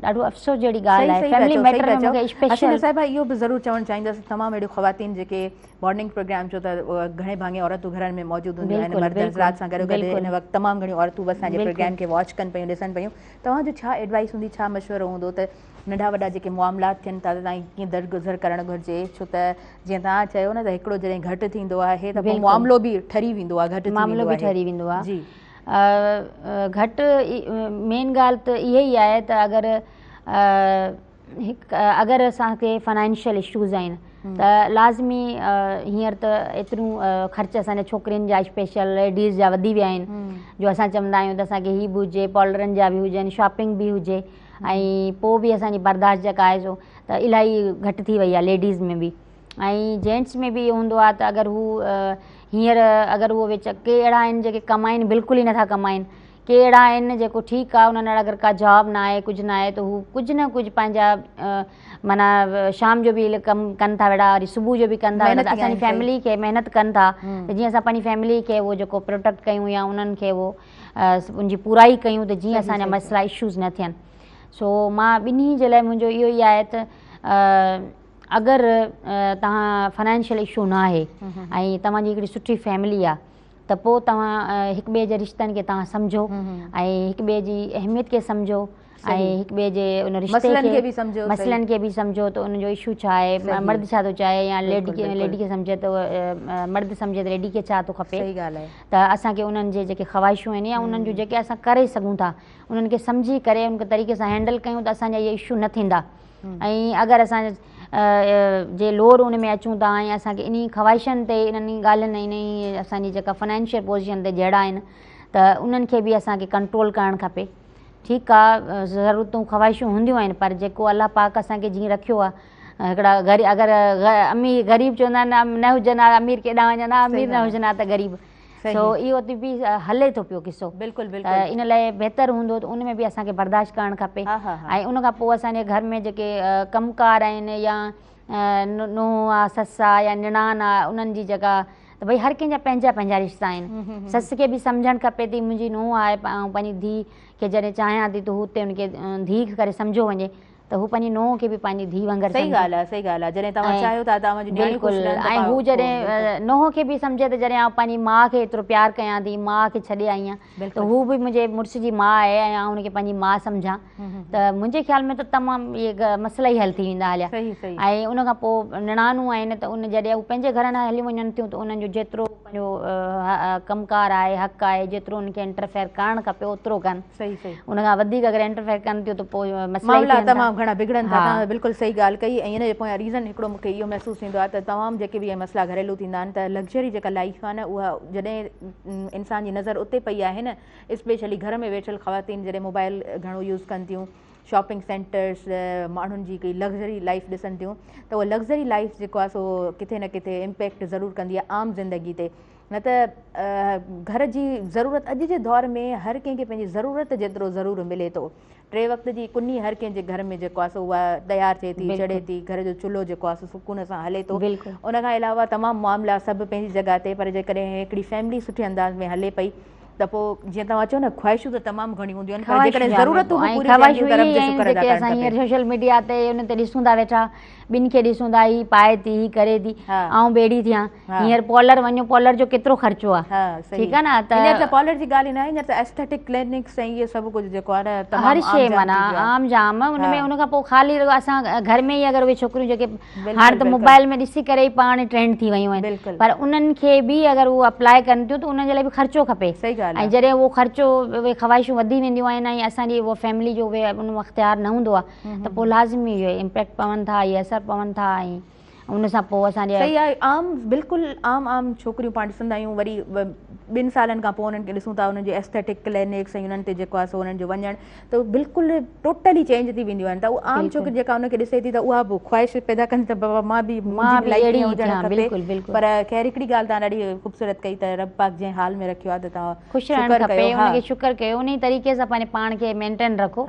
ڏاڍو افسوس جهڙي ڳالهه آهي فيملي ميٽر ۾ مونکي اسپيشل حسينه صاحبه اهو به ضرور چوڻ چاهيندس تمام اهڙيون خواتين جيڪي مارننگ پروگرام جو ته گهڻي ڀاڱي عورتون گهرن ۾ موجود هونديون آهن مرد حضرات سان گڏو گڏ هن وقت تمام گهڻيون عورتون به اسان جي پروگرام کي واچ ڪن پيون ڏسن پيون توهان جو ڇا ايڊوائس هوندي ڇا مشورو هوندو ته ننڍا وڏا جيڪي معاملات ٿين ٿا ته توهان کي ڪيئن درگذر ڪرڻ گهرجي ڇو ته جيئن توهان چيو نه ته هڪڙو جڏهن گهٽ ٿيندو آهي ته پوء معاملو به ٺري ويندو آهي گهٽ ٿي ويندو آهي معاملو به ٺري ويندو آهي جي گهٽ مين ڳالهه ته اها ئي آهي ته اگر اگر اسان کي فنانشل اشوز آهن ته لازمي هينئر ته ايتريون خرچ اسان جي ڇوڪرين جا اسپيشل ليڊيز جا وڌي ويا آهن جو اسان چوندا آهيون ته اسان کي هي به هجي پارلرن جا به هجن شاپنگ به هجي ۽ پوء به اسان جي برداشت جيڪا آهي سو ته الاهي گهٽ ٿي وئي آهي ليڊيز ۾ به ۽ جينٽس ۾ به اهو هوندو آهي ته اگر هو هينئر اگر اهو ويچ ڪي اهڙا آهن جيڪي ڪمائن بلڪل ئي نٿا ڪمائن ڪي اهڙا آهن جيڪو ٺيڪ آ انهن وٽ اگر ڪا جاب نه آهي ڪجهه نه آهي ته هو ڪجهه نه ڪجهه پنهنجا معنيٰ شام جو به ڪم ڪن ٿا ويٺا وري صبح جو به ڪن ٿا ويٺا اسان جي فيملي کي محنت ڪن ٿا ته جيئن اسان پنهنجي فيملي کي اهو جيڪو پروٽيڪٽ ڪيون يا انهن کي اهو ان جي پورائي ڪيون ته جيئن اسان جا مسئلا اشوز نه ٿين سو مان ٻنهي جي لاء منهنجو اهو ئي آهي ته اگر توهان فنانشل اشو نه آهي ۽ توهان جي هڪڙي سٺي فيملي آهي ته پوء توهان هڪ ٻئي جي رشتن کي توهان سمجهو ۽ هڪ ٻئي جي اهميت کي سمجهو ۽ هڪ ٻئي جي ان رشتي کي مسئلن کي به سمجهو ته ان جو اشو ڇا آهي مرد ڇا ٿو چاهي يا ليڊي ليڊي کي سمجهي ته مرد سمجهي ته ليڊي کي ڇا ٿو کپي ته اسان کي انهن جي جيڪي خواهشون آهن يا انهن جون جيڪي اسان ڪري سگهون ٿا انهن کي سمجهي ڪري ان کي طريقي سان هينڊل ڪيون ته اسان جا اهي اشو نه ٿيندا ۽ اگر اسان جي لوئر ان ۾ اچون ٿا ۽ اسان کي انهي خواهشن تي انهن ڳالهين ۽ انهي اسان جي جيڪا فنانشل پوزيشن تي جهيڙا آهن ته انهن کي به اسان کي ڪنٽرول ڪرڻ کپي ٺيڪ آ ضرورتون خواهشون هونديون آهن پر جيڪو الله پاڪ اسان کي جيئن رکيو آ هڪڙا غريب اگر امير غريب چوندا آهن نه هجن ها امير ڪيڏانهن وڃن ها امير نه هجن ها ته غريب سو اهو ته به هلي ٿو پيو قصو بلڪل بلڪل ان لاء بهتر هوندو ته ان ۾ به اسان کي برداشت ڪرڻ کپي ۽ ان کان پوء اسان جي گهر ۾ جيڪي ڪم ڪار آهن يا نونهن آ سس آ يا نڻان آ انهن جي جيڪا ته ڀئي هر ڪنهن جا پنهنجا پنهنجا رشتا آهن سس کي به سمجهڻ کپي ته منهنجي نونهن آهي آئون پنهنجي ڌيء کي جڏهن چاهيان ٿي ته هو اتي ان کي ڌيء ڪري سمجهيو وڃي ته هو پنهنجي نونهن کي به پنهنجي ڌيء وانگر صحيح ڳالهه آهي صحيح ڳالهه آهي جڏهن توهان چاهيو ٿا توهان جون نياڻيون خوش رهن ۽ هو جڏهن نونهن کي به سمجهي ته جڏهن آئون پنهنجي ماء کي ايترو پيار ڪيان ٿي ماء کي ڇڏي آئي آهيان ته هو به منهنجي مڙس جي ماء آهي ۽ آئون هن کي پنهنجي ماء سمجهان ته منهنجي خيال ۾ ته تمام اهي مسئلا ئي حل ٿي ويندا هليا ۽ ان کان پوء نڻانون آهن ته ان جڏهن هو پنهنجي گهرن هليون وڃن ٿيون ته انهن جو جيترو پنهنجو ڪم ڪار آهي حق آهي جيترو انهن کي انٽرفيئر ڪرڻ کپي اوترو ڪن صحيح صحيح ان کان وڌيڪ اگر انٽرفيئر ڪن ٿيون ته پوء مسئلا معاملا تمام گهڻا بگڙن ٿا توهان بلڪل صحيح ڳالهه ڪئي ۽ ان جي پويان ريزن هڪڙو مون کي اهو محسوس ٿيندو آهي ته تمام جيڪي به اهي مسئلا گهريلو ٿيندا آهن ته لگزري جيڪا لائيف آهي نه اها جڏهن انسان جي نظر اتي پئي آهي نه اسپيشلي گهر ۾ ويٺل خواتين جڏهن موبائل گهڻو يوز ڪن ٿيون شاپنگ سينٽرس ماڻهن جي هڪڙي لگزري لائيف ڏسن ٿيون ته اها لگزري لائيف جيڪو آهي سو ڪٿي نه ڪٿي امپيڪٽ ضرور ڪندي آهي عام زندگي تي نه ته گهر جي ضرورت اڄ جي دور ۾ هر ڪنهن کي پنهنجي ضرورت جيترو ضرور ملي ٿو ٽي وقت جي ڪني هر ڪنهن جي گهر ۾ جيڪو آهي سو اها تيار ٿئي ٿي چڙهي ٿي گهر جو چلهو جيڪو آهي سو سڪون سان هلي ٿو ان کان علاوه تمام معاملا سڀ پنهنجي جڳهه تي پر جيڪڏهن هڪڙي فيملي سٺي انداز ۾ هلي پئي ته پوء جيئن توهان چئو نه خواهشون ته تمام گهڻيون هونديون آهن پر جيڪڏهن ضرورتون به پوريون ٿين ٿيون ته رب جو شڪر ادا ڪرڻ کپي. سوشل ميڊيا تي ان تي ڏسون ٿا ويٺا ٻن کي ڏسون ٿا هي پائي ٿي هي ڪري ٿي آئون به اهڙي ٿيان هينئر پارلر وڃو پارلر جو ڪيترو خرچو آ ٺيڪ آ نه ته هينئر ته پارلر جي ڳالهه ئي نه آهي هينئر ته ايسٿيٽڪ ڪلينڪس ۽ اهي سڀ ڪجهه جيڪو آ نه تمام هر شي معنيٰ عام جام ان ۾ ان کان پوء خالي رڳو اسان گهر ۾ ئي اگر اهي ڇوڪريون جيڪي هاڻ ته موبائل ۾ ڏسي ڪري ئي پاڻ ٽرينڊ ٿي ويون آهن پر انهن کي به اگر هو اپلائي ڪن ٿيون ته انهن جي لاء به خرچو کپي ۽ جڏهن اهو خرچو اهي خواهشون وڌي وينديون آهن ۽ اسان جي اهو فيملي جو اهي ان اختيار نه هوندو آ ته پوء لازمي اهي امپيڪٽ پون ٿا اهي اثر پون ٿا ۽ ان سان پوء اسان جي. صحيح آهي عام بلڪل عام عام ڇوڪريون پاڻ ڏسندا آهيون وري ٻن سالن کان پوء انهن کي ڏسون ٿا انهن جي ايسٿيٽڪ ڪلينڪس ۽ انهن تي جيڪو آهي سو انهن جو وڃڻ ته بلڪل ٽوٽلي چينج ٿي وينديون آهن ته اها عام ڇوڪري جيڪا ان کي ڏسي ٿي ته اها به خواهش پيدا ڪندي ته بابا مان به منهنجي به لائيف ائين هجڻ کپي پر خير هڪڙي ڳالهه توهان ڏاڍي خوبصورت ڪئي ته رب پاڪ جنهن حال ۾ رکيو آهي ته توهان خوش رهڻ کپي ان کي شڪر ڪيو انهي طريقي سان پنهنجي پاڻ کي مينٽين رکو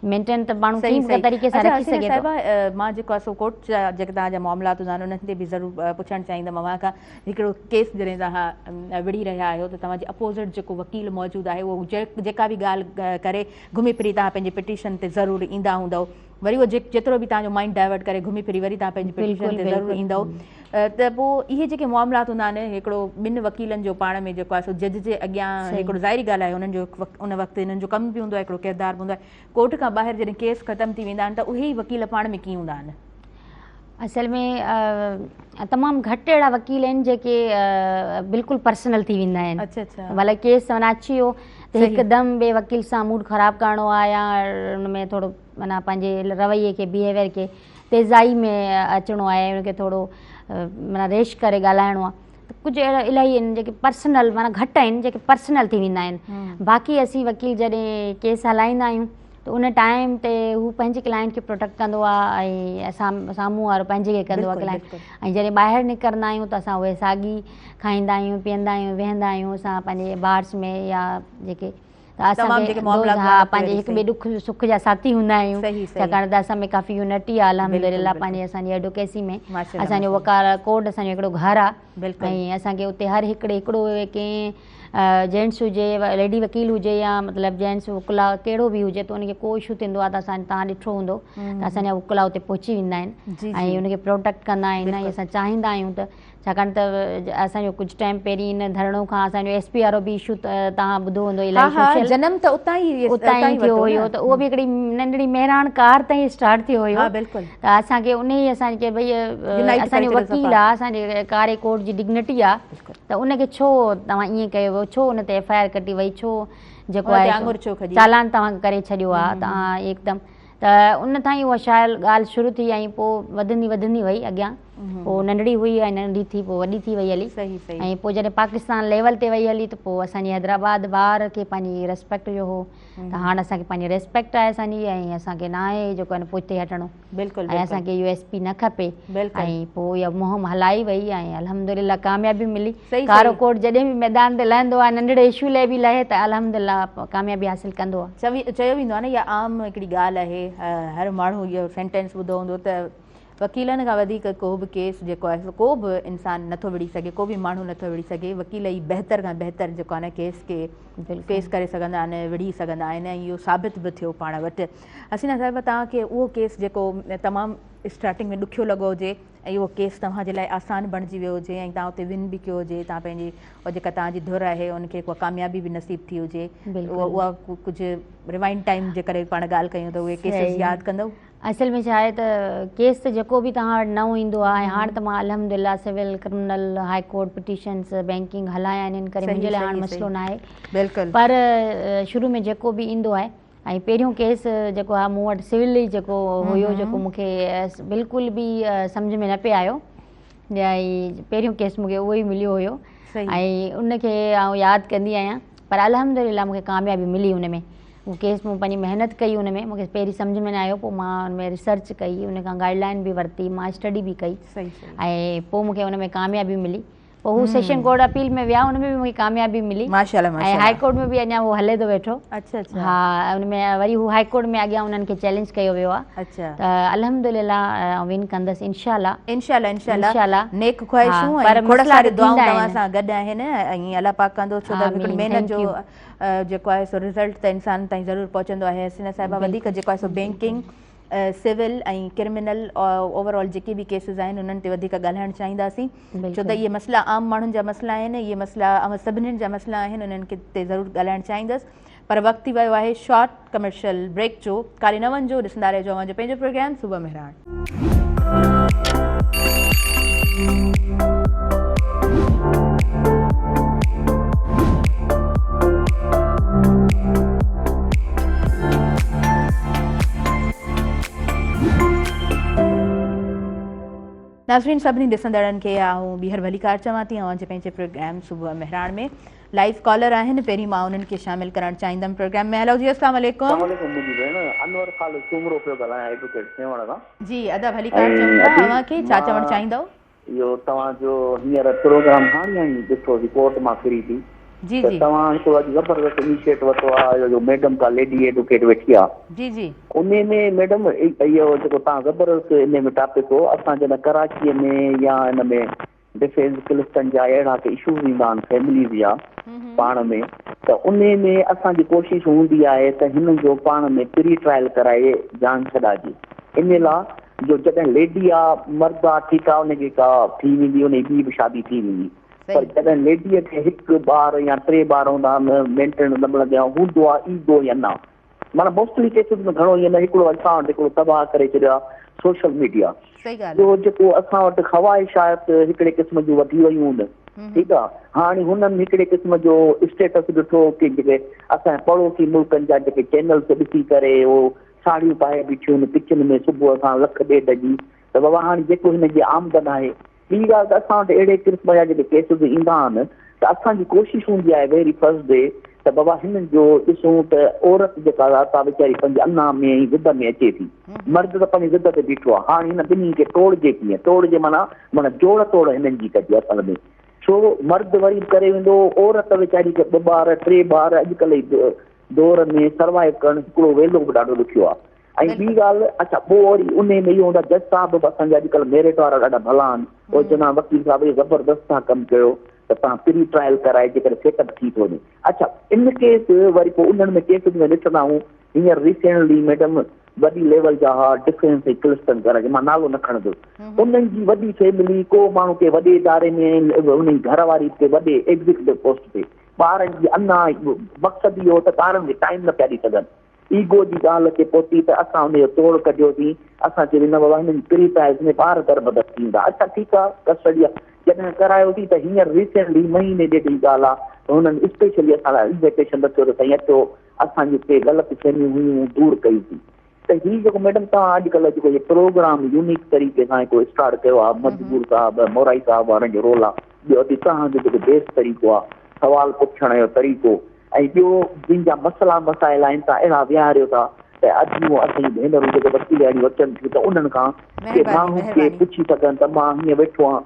مينٽين ته ماڻهو ڪنهن به طريقي سان رکي سگهي ٿو. صاحبه مان جيڪو آهي سو ڪورٽ جا جيڪي توهان جا معاملات هوندا آهن انهن تي به ضرور پڇڻ چاهيندم اوهان کان هڪڙو ڪيس جڏهن توهان وڙهي رهيا آهيو ته توهان جي اپوزٽ جيڪو وڪيل موجود آهي اهو جيڪا به ڳالهه ڪري گهمي ڦري توهان پنهنجي پٽيشن تي ضرور ايندا هوندؤ وري اهو جيترو به توهان جو مائنڊ ڊائيورٽ ڪري گهمي ڦري وري توهان پنهنجي پٽيشن تي ضرور ايندؤ ته پوء اهي جيڪي معاملات هوندا آهن هڪڙو ٻن وڪيلن جو پاڻ ۾ جيڪو آهي سو جج جي اڳيان هڪڙو ظاهري ڳالهه آهي انهن جو ان وقت انهن جو ڪم به هوندو آهي هڪڙو ڪردار به هوندو آهي ڪورٽ کان ٻاهر جڏهن ڪيس ختم ٿي ويندا آهن ته اهي ئي وڪيل پاڻ ۾ ڪيئن هوندا آهن؟ اصل ۾ تمام گهٽ اهڙا وڪيل آهن جيڪي بلڪل پرسنل ٿي ويندا آهن اڇا اڇا مطلب ڪيس معنيٰ اچي ويو ته هڪدم ٻئي وڪيل سان موڊ خراب ڪرڻو آهي يا ان ۾ ٿورو معنيٰ پنهنجي رويي کي بيهيويئر کي تيزائي ۾ اچڻو آهي ان کي ٿورو معنيٰ ريش ڪري ڳالهائڻو آهي ته ڪجهه اهڙا الاهي آهن جيڪي پرسنل معنيٰ گهٽ آهن جيڪي پرسنل ٿي ويندا آهن باقي اسين وڪيل جڏهن ڪيس هلائيندا آهيون ته ان ٽائيم تي هو پنهنجي ڪلائنٽ کي پروٽيڪٽ ڪندو آهي ۽ اسان سامهون وارو پنهنجي کي ڪندو آهي ڪلائنٽ ۽ جڏهن ٻاهر نڪرندا آهيون ته اسان اهي ساڳي کائيندا آهيون پيئندا آهيون ويهندا آهيون اسان پنهنجي بارس ۾ يا جيڪي ته اسان کي ها پنهنجي هڪ ٻئي ڏک سک جا ساٿي هوندا آهيون ڇاڪاڻ ته اسان ۾ ڪافي يونٽي آهي الحمدلله پنهنجي اسان جي ايڊوڪيسي ۾ اسان جو وڪال ڪورٽ اسان جو هڪڙو گهر آهي ۽ اسان کي اتي هر هڪڙي هڪڙو ڪنهن جينٽس هجي ليڊي وڪيل هجي يا مطلب جينٽس وڪلا ڪهڙو به هجي ته ان کي ڪو اشو ٿيندو آهي ته اسان توهان ڏٺو هوندو ته اسان جا وڪلا اتي پهچي ويندا آهن ۽ ان کي پروٽيڪٽ ڪندا آهن ۽ اسان چاهيندا آهيون ته ڇاڪاڻ ته اسان جو ڪجهه ٽائيم پهرين ان ڌرڻو کان اسان جو ايس پي وارو به اشو توهان ٻڌو هوندو الائي سوشل جنم ته اتان ئي اتان ئي ٿيو هيو ته اهو به هڪڙي ننڍڙي مهراڻ ڪار تان ئي اسٽارٽ ٿيو هيو بلڪل ته اسان کي ان ئي اسان کي ڀئي اسان جو وڪيل آ اسان جي ڪاري ڪورٽ جي ڊگنٽي آ ته ان کي ڇو توهان ائين ڪيو ويو ڇو ان تي ايف I R ڪٽي وئي ڇو جيڪو آهي چالان توهان ڪري ڇڏيو آ توهان هڪدم ته ان تان ئي اها شايد ڳالهه شروع ٿي ۽ پوء وڌندي وڌندي وئي اڳيان پوء ننڍڙي هئي ۽ ننڍي ٿي پوء وڏي ٿي وئي هلي ۽ پوء جڏهن پاڪستان ليول تي وئي هلي ته پوء اسان جي حيدرآباد بار کي پنهنجي ريسپيڪٽ جو هو ته هاڻ اسان کي پنهنجي ريسپيڪٽ آهي اسان جي ۽ اسان کي نه آهي جيڪو آهي نه پوئتي هٽڻو بلڪل ۽ اسان کي اهو ايس پي نه کپي ۽ پوء اها مهم هلائي وئي ۽ الحمدلله ڪاميابي ملي ڪارو ڪوٽ جڏهن به ميدان تي لهندو آهي ننڍڙي اشو لاء به لهي ته الحمدلله ڪاميابي حاصل ڪندو آهي. چيو ويندو آهي نه اها عام هڪڙي ڳالهه آهي هر ماڻهو اهو سينٽينس ٻڌو هوندو ته وڪيلن کان وڌيڪ ڪو به ڪيس جيڪو آهي سو ڪو به انسان نٿو وڙهي سگهي ڪو به ماڻهو نٿو وڙهي سگهي وڪيل ئي بهتر کان بهتر جيڪو آهي نه ڪيس کي فيس ڪري سگهندا آهن وڙهي سگهندا آهن ۽ اهو ثابت به ٿيو پاڻ وٽ. حسينا صاحبه توهان کي اهو ڪيس جيڪو تمام اسٽارٽنگ ۾ ڏکيو لڳو هجي ۽ اهو ڪيس توهان جي لاء آسان بڻجي ويو هجي ۽ توهان اتي ون به ڪيو هجي توهان پنهنجي اها جيڪا توهان جي ڌر آهي ان کي اها ڪاميابي به نصيب ٿي هجي اها ڪجهه ريوائنڊ ٽائيم جي ڪري پاڻ ڳالهه ڪيون ته اهي ڪيسز ياد ڪندؤ؟ اصل ۾ ڇا آهي ته ڪيس ته جيڪو به توهان وٽ نئون ايندو آهي ۽ هاڻ ته مان الحمدلله civil criminal high court petitions banking هلايا آهن ان ڪري منهنجي لاء هاڻ مسئلو نه آهي پر شروع ۾ جيڪو به ايندو آهي ۽ پهريون ڪيس جيڪو آهي مون وٽ سول ئي جيڪو هيو جيڪو مون کي بلڪل به سمجهه ۾ نه پئي آيو ۽ پهريون ڪيس مون کي اهو ئي مليو هيو ۽ ان کي آئون ياد ڪندي آهيان پر الحمد لله مون کي ڪاميابي ملي ان ۾ اهو ڪيس مون پنهنجي محنت ڪئي ان ۾ مون کي پهرين سمجهه ۾ نه آيو پوء مان ان ۾ ريسرچ ڪئي ان کان گائيڊ لائن به ورتي مان اسٽڊي به ڪئي ۽ پوء مون کي ان ۾ ڪاميابي ملي پوء هو سيشن ڪورٽ اپيل ۾ ويا ان ۾ به مونکي ڪاميابي ملي ماشاءالله ماشاءالله ۽ هائي ڪورٽ ۾ به اڃا هو هلي ٿو ويٺو اڇا اڇا ها ان ۾ وري هو هائي ڪورٽ ۾ اڳيان انهن کي چئلينج ڪيو ويو آهي اڇا ته الحمدلله آئون ون ڪندس انشاءالله انشاءالله انشاءالله نيڪ خواهشون ۽ کوڙ ساري دعائون توهان سان گڏ آهن ۽ الله پاڪ ڪندو ڇو ته هڪڙي محنت جو جيڪو آهي سو رزلٽ ته انسان تائين ضرور پهچندو آهي حسينه صاحبه وڌيڪ جيڪو آهي سو banking civil ۽ criminal overall جيڪي به ڪيسز آهن انهن تي وڌيڪ ڳالهائڻ چاهينداسين ڇو ته اهي مسئلا عام ماڻهن جا مسئلا آهن اهي مسئلا اوهان سڀني جا مسئلا آهن انهن کي تي ضرور ڳالهائڻ چاهيندس پر وقت ٿي ويو آهي شارٽ ڪمرشل بريڪ جو ڪالي نون جو ڏسندا رهجو اوهان جو پنهنجو پروگرام صبح مهراڻ. ناظرين سڀني ڏسندڙن کي آئون ٻيهر ڀليڪار چوان ٿي اوهان جي پنهنجي پروگرام صبح مهراڻ ۾ لائيو ڪالر آهن پهرين مان انهن کي شامل ڪرڻ چاهيندم پروگرام ۾ هيلو جي اسلام عليڪم. اسلام عليڪم منهنجي ڀيڻ انور خالد سومرو پيو ڳالهايان ايڊوڪيٽ سيوهڻ کان. جي ادا ڀليڪار چئون ٿا اوهان کي ڇا چوڻ چاهيندؤ. اهو توهان جو هينئر پروگرام هاڻي هاڻي ڏٺو سي ڪورٽ مان فري ٿي جي ته جي. توهان هڪڙو اڄ زبردست انيشيٽ ورتو آ اهو جو ميڊم ڪا ليڊي ايڊوڪيٽ ويٺي آ جي جي. انهي ۾ ميڊم اهو جيڪو توهان زبردست انهي ۾ ٽاپڪ هو اسان جڏهن ڪراچي ۾ يا ان ۾ ڊفينس ڪلفٽن جا اهڙا ڪي اشوز ايندا آهن فيمليز جا پاڻ ۾ ته انهي ۾ اسان جي ڪوشش هوندي آهي ته هنن جو پاڻ ۾ پري ٽرائل ڪرائي جان ڇڏائجي انهي لا جو جڏهن ليڊي آ مرد آ ٺيڪ آ ان کي ڪا ٿي ويندي ان جي ٻي به شادي ٿي ويندي پر جڏهن ليڊيء کي هڪ ٻار يا ٽي ٻار هوندا آهن مينٽيننس نه ملندي آ هوندو آ ايندو يا نه معنيٰ موسٽلي ڪيسز ۾ گهڻو ائين نه هڪڙو اسان وٽ هڪڙو تباهه ڪري ڇڏيو آ سوشل ميڊيا ٻيو جيڪو اسان وٽ خواهشات هڪڙي قسم جون وڌي ويون آهن ٺيڪ آ هاڻي هنن هڪڙي قسم جو اسٽيٽس ڏٺو ڪي جيڪي اسان جي پڙوسي ملڪن جا جيڪي چينلز ڏسي ڪري اهو ساڙهيون پائي بيٺيون آهن پچن ۾ صبح کان لک ڏيڍ جي ته بابا هاڻي جيڪو هن جي آمدن آهي ٻي ڳالهه ته اسان وٽ اهڙي قسم جا جيڪي ڪيسز ايندا آهن ته اسان جي ڪوشش هوندي آهي ويري فرسٽ ڊي ته بابا هنن جو ڏسون ته عورت جيڪا آهي سا ويچاري پنهنجي انا ۾ ۽ ضد ۾ اچي ٿي مرد ته پنهنجي ضد تي بيٺو آهي هاڻي هن ٻنهي کي ٽوڙجي ڪيئن ٽوڙجي معنيٰ معنيٰ جوڙ توڙ هنن جي ڪجي اصل ۾ ڇو مرد وري به ڪري ويندو عورت ويچاري کي ٻه ٻار ٽي ٻار اڄڪلهه دور ۾ سروائيو ڪرڻ هڪڙو ويلو به ڏاڍو ڏکيو آهي. ۽ ٻي ڳالهه اڇا پوء وري انهي ۾ اهو هوندو آهي جج صاحب به اسان جا اڄڪلهه ميرٽ وارا ڏاڍا ڀلا آهن اهي چوندا آهن وڪيل صاحب اهو زبردست توهان ڪم ڪيو ته توهان پري ٽرائل ڪرائي جيڪڏهن سيٽ اپ ٿي ٿو وڃي اڇا ان ڪيس وري پوء انهن ۾ ڪيسز ۾ ڏسندا آهيون هينئر ريسينٽلي ميڊم وڏي ليول جا ها ڊفينس ۽ ڪلسٽن ڪراچي مان نالو نه کڻندس انهن جي وڏي فيملي ڪو ماڻهو ڪنهن وڏي اداري ۾ انهي گهر واري به ڪنهن وڏي ايگزيڪٽو پوسٽ تي ٻارن جي انا مقصد اهو ته ٻارن کي ٽائيم نه پيا ڏئي سگهن ايگو جي ڳالهه اچي پهتي ته اسان ان جو توڙ ڪڍيوسين. اسان چيو نه بابا هنن جي پري ٽرائلز ۾ ٻار دربدر ٿي ويندا. اڇا ٺيڪ آ ڪسٽڊي آ. جڏهن ڪرايوسين ته هينئر ريسينٽلي مهيني ڏيڍ جي ڳالهه آ ته هنن اسپيشلي اسان لاء انويٽيشن رکيو ته سائين اچو اسان جون ڪي غلط فهميون هيون دور ڪيوسين. ته هي جيڪو ميڊم توهان اڄڪلهه جيڪو هي پروگرام يونيڪ طريقي سان هڪڙو اسٽارٽ ڪيو آ مجبور صاحب مورائي صاحب وارن جو رول آ ٻيو ادي توهان جو جيڪو بيسٽ طريقو آ سوال پڇڻ جو طريقو ۽ ٻيو جن جا مسئلا مسائل آهن تان اهڙا ويهاريو ٿا ته اديون اسان جون ڀينرون جيڪي وڪيلياڻيون اچن ٿيون ته انهن کان ڪي مهرباني ماڻهو ڪي مهرباني. پڇي سگهن ته مان هيئن ويٺو آهيان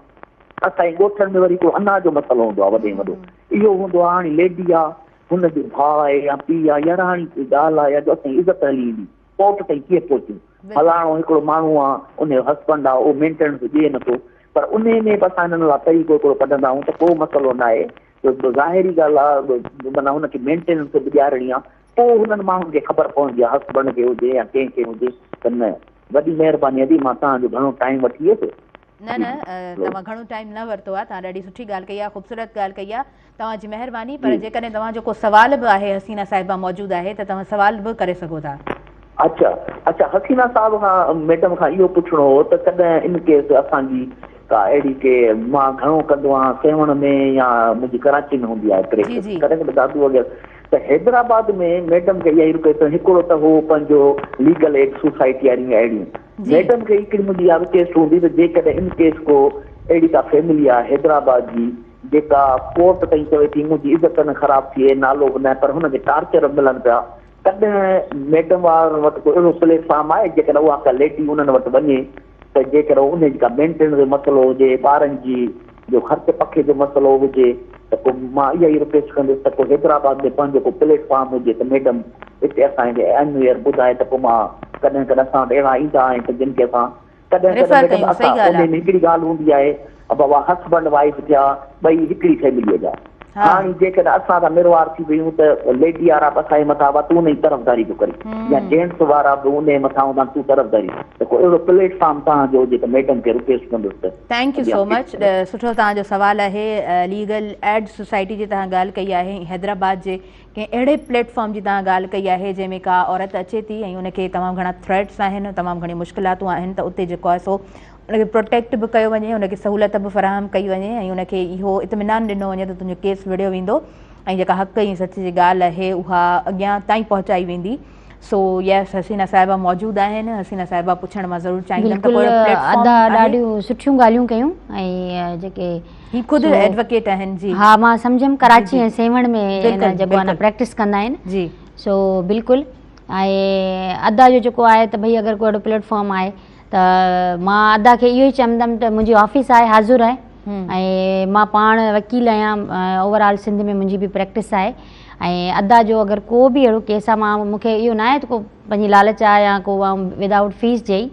اسان جي ڳوٺن ۾ وري هڪڙو انا جو مسئلو هوندو آهي وڏي ۾ وڏو اهو هوندو آهي هاڻي ليڊي آهي هن جو ڀاء آهي يا پيء آهي يار هاڻي ڪي ڳالهه آهي يا جو اسان جي عزت هلي ويندي ڪورٽ تائين ڪيئن پهچون فلاڻو هڪڙو ماڻهو آهي ان جو هسبنڊ آهي اهو مينٽيننس ڏئي نٿو پر انهي ۾ به اسان هنن لاء طريقو هڪڙو ڪڍندا آهيون ته ڪو مسئلو ناهي ظاهري ڳالهه آ معنيٰ هن کي مينٽيننس به ڏيارڻي آ پوء هنن ماڻهن کي خبر پوندي آ هسبنڊ کي هجي يا ڪنهن کي هجي ته نه وڏي مهرباني ادي مان توهان جو گهڻو ٽائيم وٺي ويس. نه نه توهان گهڻو ٽائيم نه ورتو آ توهان ڏاڍي سٺي ڳالهه ڪئي آ خوبصورت ڳالهه ڪئي آ توهان جي مهرباني پر جيڪڏهن توهان جو ڪو سوال به آهي حسينه صاحبه موجود آهي ته توهان سوال به ڪري سگهو ٿا. اڇا اڇا حسينه صاحب کان ميڊم کان اهو پڇڻو هو ته ڪڏهن ان ڪيس اسان جي ڪا اهڙي ڪي مان گهڻو ڪندو آهيان سيوهڻ ۾ يا منهنجي ڪراچي ۾ هوندي آهي پريڪٽس ڪڏهن ڪڏهن دادو وغيره ته حيدرآباد ۾ ميڊم کي اها ئي رڪويسٽ هڪڙو ته هو پنهنجو ليگل ايڊ سوسائٽي واريون اهڙيون ميڊم کي هڪڙي منهنجي اها رڪويسٽ هوندي ته جيڪڏهن ان ڪيس ڪو اهڙي ڪا فيملي آهي حيدرآباد جي جيڪا ڪورٽ تائين چوي ٿي منهنجي عزت نه خراب ٿئي نالو به نه پر هن کي ٽارچر ملن پيا ڪڏهن ميڊم وارن وٽ ڪو اهڙو پليٽ فارم آهي جيڪڏهن اها ڪا ليڊي انهن وٽ وڃي ته جيڪڏهن انهي جي ڪا مينٽيننس جو مسئلو هجي، ٻارن جي جو خرچ پکي جو مسئلو هجي ته پوء مان اها ئي رڪويسٽ ڪندس ته ڪو حيدرآباد ۾ پنهنجو ڪو پليٽ فارم هجي ته ميڊم اتي اسان کي اين ويئر ٻڌائي ته پوء مان ڪڏهن ڪڏهن اسان وٽ اهڙا ايندا آهن ته جن کي اسان ڪڏهن ڪڏهن ريفر ميڊم ڪيون صحيح اسان ڳالهه انهي آ. ۾ هڪڙي ڳالهه هوندي آهي بابا هسبنڊ وائيف ٿيا ٻئي هڪڙي فيمليء جا ها. هاڻي جيڪڏهن اسان ٿا نروار ٿي ويون ته ليڊي وارا به اسان جي مٿان بابا تون انهي طرفداري ٿو ڪرين يا جينٽس وارا به انهي مٿان هوندا آهن تون طرفداري ته ڪو اهڙو پليٽ فارم توهان جو هجي ته ميڊم کي رڪويسٽ ڪندس ته thank you اڳيان سو پيش مچ ڪري. سٺو توهان جو سوال آهي ليگل ايڊ سوسائٽي جي توهان ڳالهه ڪئي آهي ۽ حيدرآباد جي ڪنهن اهڙي پليٽ فارم جي توهان ڳالهه ڪئي آهي جنهن ۾ ڪا عورت اچي ٿي ۽ ان کي تمام گهڻا ٿريٽس آهن تمام گهڻيون مشڪلاتون آهن ته اتي جيڪو آهي سو ان کي پروٽيڪٽ به ڪيو وڃي ان کي سهولت به فراهم ڪئي وڃي ۽ ان کي اهو اطمينان ڏنو وڃي ته تنهنجو ڪيس وڙهيو ويندو ۽ جيڪا حق ۽ سچ جي ڳالهه آهي اها اڳيان تائين پهچائي ويندي سو يس حسينه صاحبه موجود آهن حسينه صاحبه پڇڻ مان ضرور چاهيندم ته بلڪل ڪو اهڙو پليٽ فارم ادا آهي ڏاڍيون سٺيون ڳالهيون ڪيون ۽ جيڪي هي خود سو ايڊووڪيٽ آهن جي ها مان سمجهيم جي ڪراچي جي ۽ سيوهڻ ۾ ان بلڪل جيڪو آهي نه بلڪل پريڪٽس ڪندا آهن جي سو بلڪل ۽ ادا جو جيڪو آهي ته ڀئي اگر ڪو اهڙو پليٽ فارم آهي ته مان ادا کي اهو ئي چوندم ته منهنجي آفيس آهي حاضر آهي ۽ مان پاڻ وڪيل آهيان اوور آل سنڌ ۾ منهنجي به پريڪٽس آهي ۽ ادا جو اگر ڪو به اهڙو ڪيس آهي مان مون کي اهو ناهي ته ڪو پنهنجي لالچ آهي يا ڪو ود آئوٽ فيس جي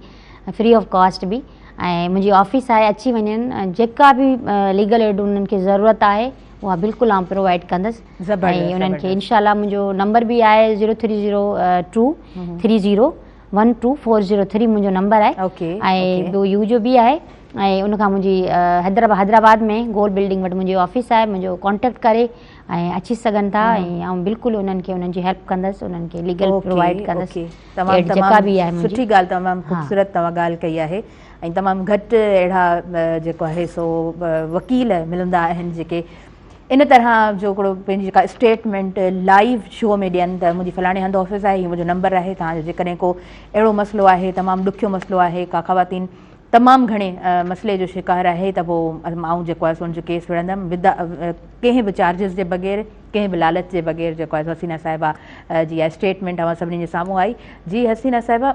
فري آف ڪاسٽ به ۽ منهنجي آفيس آهي اچي وڃن جيڪا به ليگل ايڊ انهن کي ضرورت آهي اها بلڪل آئون پرووائيڊ ڪندس ۽ انهن کي انشاء الله منهنجو نمبر به آهي zero three zero two three zero one two four zero three منهنجو نمبر آهي ۽ ٻيو يو جو به آهي ۽ ان کان منهنجي حيدرآباد حيدرآباد ۾ گول بلڊنگ وٽ منهنجي آفيس آهي منهنجو ڪانٽيڪٽ ڪري ۽ اچي سگهن ٿا ۽ آئون بلڪل انهن کي انهن جي هيلپ ڪندس انهن کي ليگل پرووائيڊ ڪندس تمام تمام سٺي ڳالهه تمام خوبصورت توهان ڳالهه ڪئي آهي ۽ تمام گهٽ اهڙا جيڪو آهي سو وڪيل ملندا آهن جيڪي ان طرح جو هڪڙو پنهنجي جيڪا اسٽيٽمينٽ لائيو شو ۾ ڏين ته منهنجي فلاڻي هنڌ آفيس آهي هي منهنجو نمبر آهي توهان جو جيڪڏهن ڪو اهڙو مسئلو آهي تمام ڏکيو مسئلو آهي ڪا خواتين تمام گهڻي مسئلي جو شڪار آهي ته پوء آئون جيڪو آهي سو ان جو ڪيس وڙهندم ودا ڪنهن به چارجز جي بغير ڪنهن به لالچ جي بغير جيڪو آهي سو حسينه صاحبه جي اها اسٽيٽمينٽ اوهان سڀني جي سامهون آئي جي حسينه صاحبه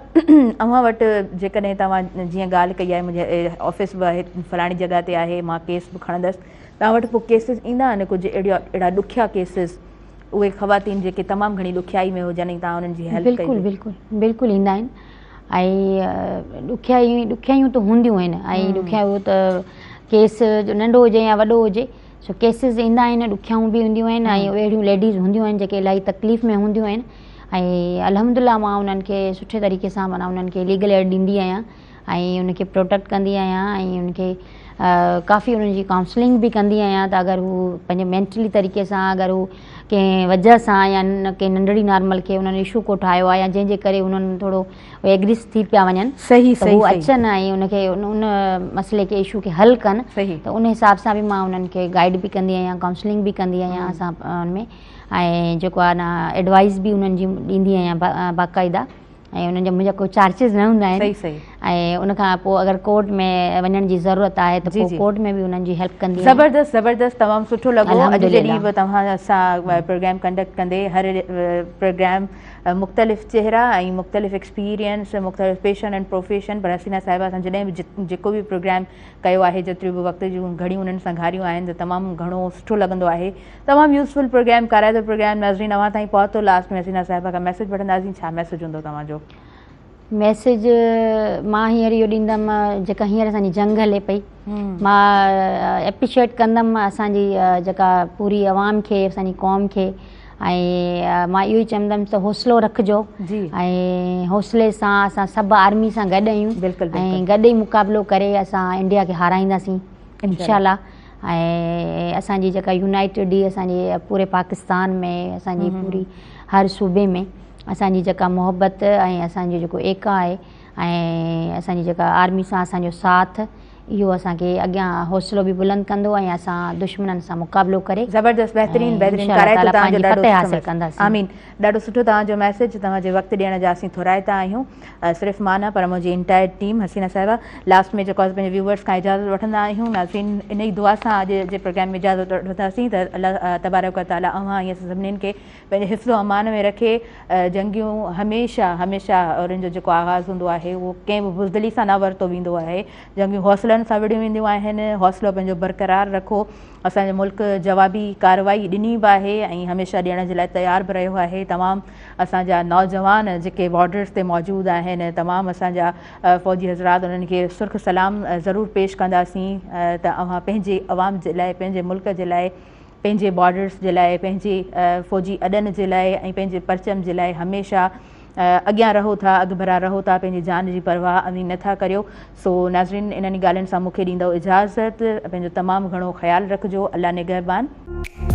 اوهان وٽ جيڪڏهن توهان جيئن ڳالهه ڪئي آهي منهنجي آفيس به آهي فلاڻي جڳهه تي آهي مان ڪيس به کڻندس توهان وٽ پوء ڪيسز ايندا آهن ڪجهه اهڙا اهڙا ڏکيا ڪيسز اهي خواتين جيڪي تمام گهڻي ڏکيائي ۾ هجن ۽ توهان انهن جي هيلپ ڪئي؟ بلڪل بلڪل بلڪل ايندا آهن ۽ ڏکيائيون ڏکيائيون ته هونديون آهن ۽ ڏکيائيون ته ڪيس ننڍو هجي يا وڏو هجي سو ڪيسز ايندا آهن ڏکيائون به هونديون آهن ۽ اهڙيون ليڊيز هونديون آهن جيڪي الاهي تڪليف ۾ هونديون آهن ۽ الحمد لله مان انهن کي سٺي طريقي سان معنيٰ انهن کي ليگل ايڊ ڏيندي آهيان ۽ ان کي پروٽيڪٽ ڪندي آهيان ۽ ان کي ڪافي انهن جي ڪائونسلنگ به ڪندي آهيان ته اگر هو پنهنجي مينٽلي طريقي سان اگر هو ڪنهن وجه سان يا ڪنهن ننڍڙي نارمل کي انهن اشو ڪو ٺاهيو آهي يا جنهن جي ڪري انهن ٿورو ايگريس ٿي پيا وڃن صحيح ته هو اچن ۽ ان کي ان مسئلي کي اشو کي حل ڪن ته ان حساب سان به مان انهن کي گائيڊ به ڪندي آهيان ڪائونسلنگ به ڪندي آهيان اسان ان ۾ ۽ جيڪو آهي نه ايڊوائز به انهن جي ڏيندي آهيان باقاعده ۽ انهن جا منهنجا ڪو چارجز نه هوندا آهن صحيح صحيح ۽ ان کان پوء اگر ڪورٽ ۾ وڃڻ جي ضرورت آهي ته پوء ڪورٽ ۾ به انهن جي هيلپ ڪندي آهيان. زبردست زبردست تمام سٺو لڳو اڄ جي ڏينهن به توهان سان پروگرام ڪنڊڪٽ ڪندي هر پروگرام مختلف چهرا ۽ مختلف ايڪسپيرينس مختلف پيشن اينڊ پروفيشن پر حسينا صاحبه سان جڏهن به جيڪو به پروگرام ڪيو آهي جيتريون به وقت جون گهڙيون انهن سان گهاريون آهن ته تمام گهڻو سٺو لڳندو آهي تمام يوزفل پروگرام ڪارائتو پروگرام ناظرين اوهان تائين پهتو لاسٽ ۾ حسينا صاحبه کان ميسيج وٺنداسين ڇا ميسيج هوندو توهان جو؟ ميسيج مان هينئر اهو ڏيندم جيڪا هينئر اسان جي جنگ هلي پئي مان اپريشيٽ ڪندم اسان جي جيڪا پوري عوام کي اسان جي قوم کي ۽ مان اهو ئي چوندم ته حوصلو رکجو ۽ حوصلي سان اسان سڀ آرمي سان گڏ آهيون ۽ گڏ ئي مقابلو ڪري اسان انڊيا کي هارائينداسين انشاء الله ۽ اسان جي جيڪا يونائيٽيڊ ئي اسان جي پوري پاڪستان ۾ اسان جي پوري هر صوبي ۾ اسان جي جيڪا محبت ۽ اسان جو جيڪو ايڪا آهي ۽ اسان جي جيڪا آرمي سان اسان جو ساٿ اهو اسان کي اڳيان حوصلو به بلند ڪندو ۽ اسان دشمنن سان مقابلو ڪري زبردست بهترين بهترين ڪارائتو توهان جو ڏاڍو حاصل ڪنداسين آمين ڏاڍو سٺو توهان جو ميسيج توهان جي وقت ڏيڻ جا اسين ٿورائتا آهيون صرف مان نه پر منهنجي انٽائر ٽيم حسينه صاحبه لاسٽ ۾ جيڪو آهي پنهنجي ويوورس کان اجازت وٺندا آهيون ناظرين ان ئي دعا سان اڄ جي پروگرام ۾ اجازت وٺنداسين ته الله تبارڪ و تعالي اوهان ۽ اسان سڀنين کي پنهنجي حفظ و امان ۾ رکي جنگيون هميشه هميشه انهن جو جيڪو آغاز هوندو آهي اهو ڪنهن به بزدلي سان نه ورتو ويندو آهي جنگيون حوصلن سان وڙهيون وينديون آهن حوصلو پنهنجو برقرار رکو اسان جو ملڪ جوابي ڪارروائي ڏني به آهي ۽ هميشه ڏيڻ جي لاء تيار به رهيو آهي تمام اسان جا نوجوان جيڪي بارڊرز تي موجود آهن تمام اسان جا فوجي حضرات انهن کي سرخ سلام ضرور پيش ڪنداسين ته اوهان پنهنجي عوام جي لاء پنهنجي ملڪ جي لاء پنهنجي بارڊرز جي لاء پنهنجي فوجي اڏن جي لاء ۽ پنهنجي پرچم جي لاء هميشه اڳيان رهو ٿا اڳڀرا رهو ٿا پنهنجي جان جي پرواهه اوهين نه ٿا ڪريو سو ناظرين انهن ڳالهين سان مون کي ڏيندؤ اجازت پنهنجو تمام گهڻو خيال رکجو الله نگهبان.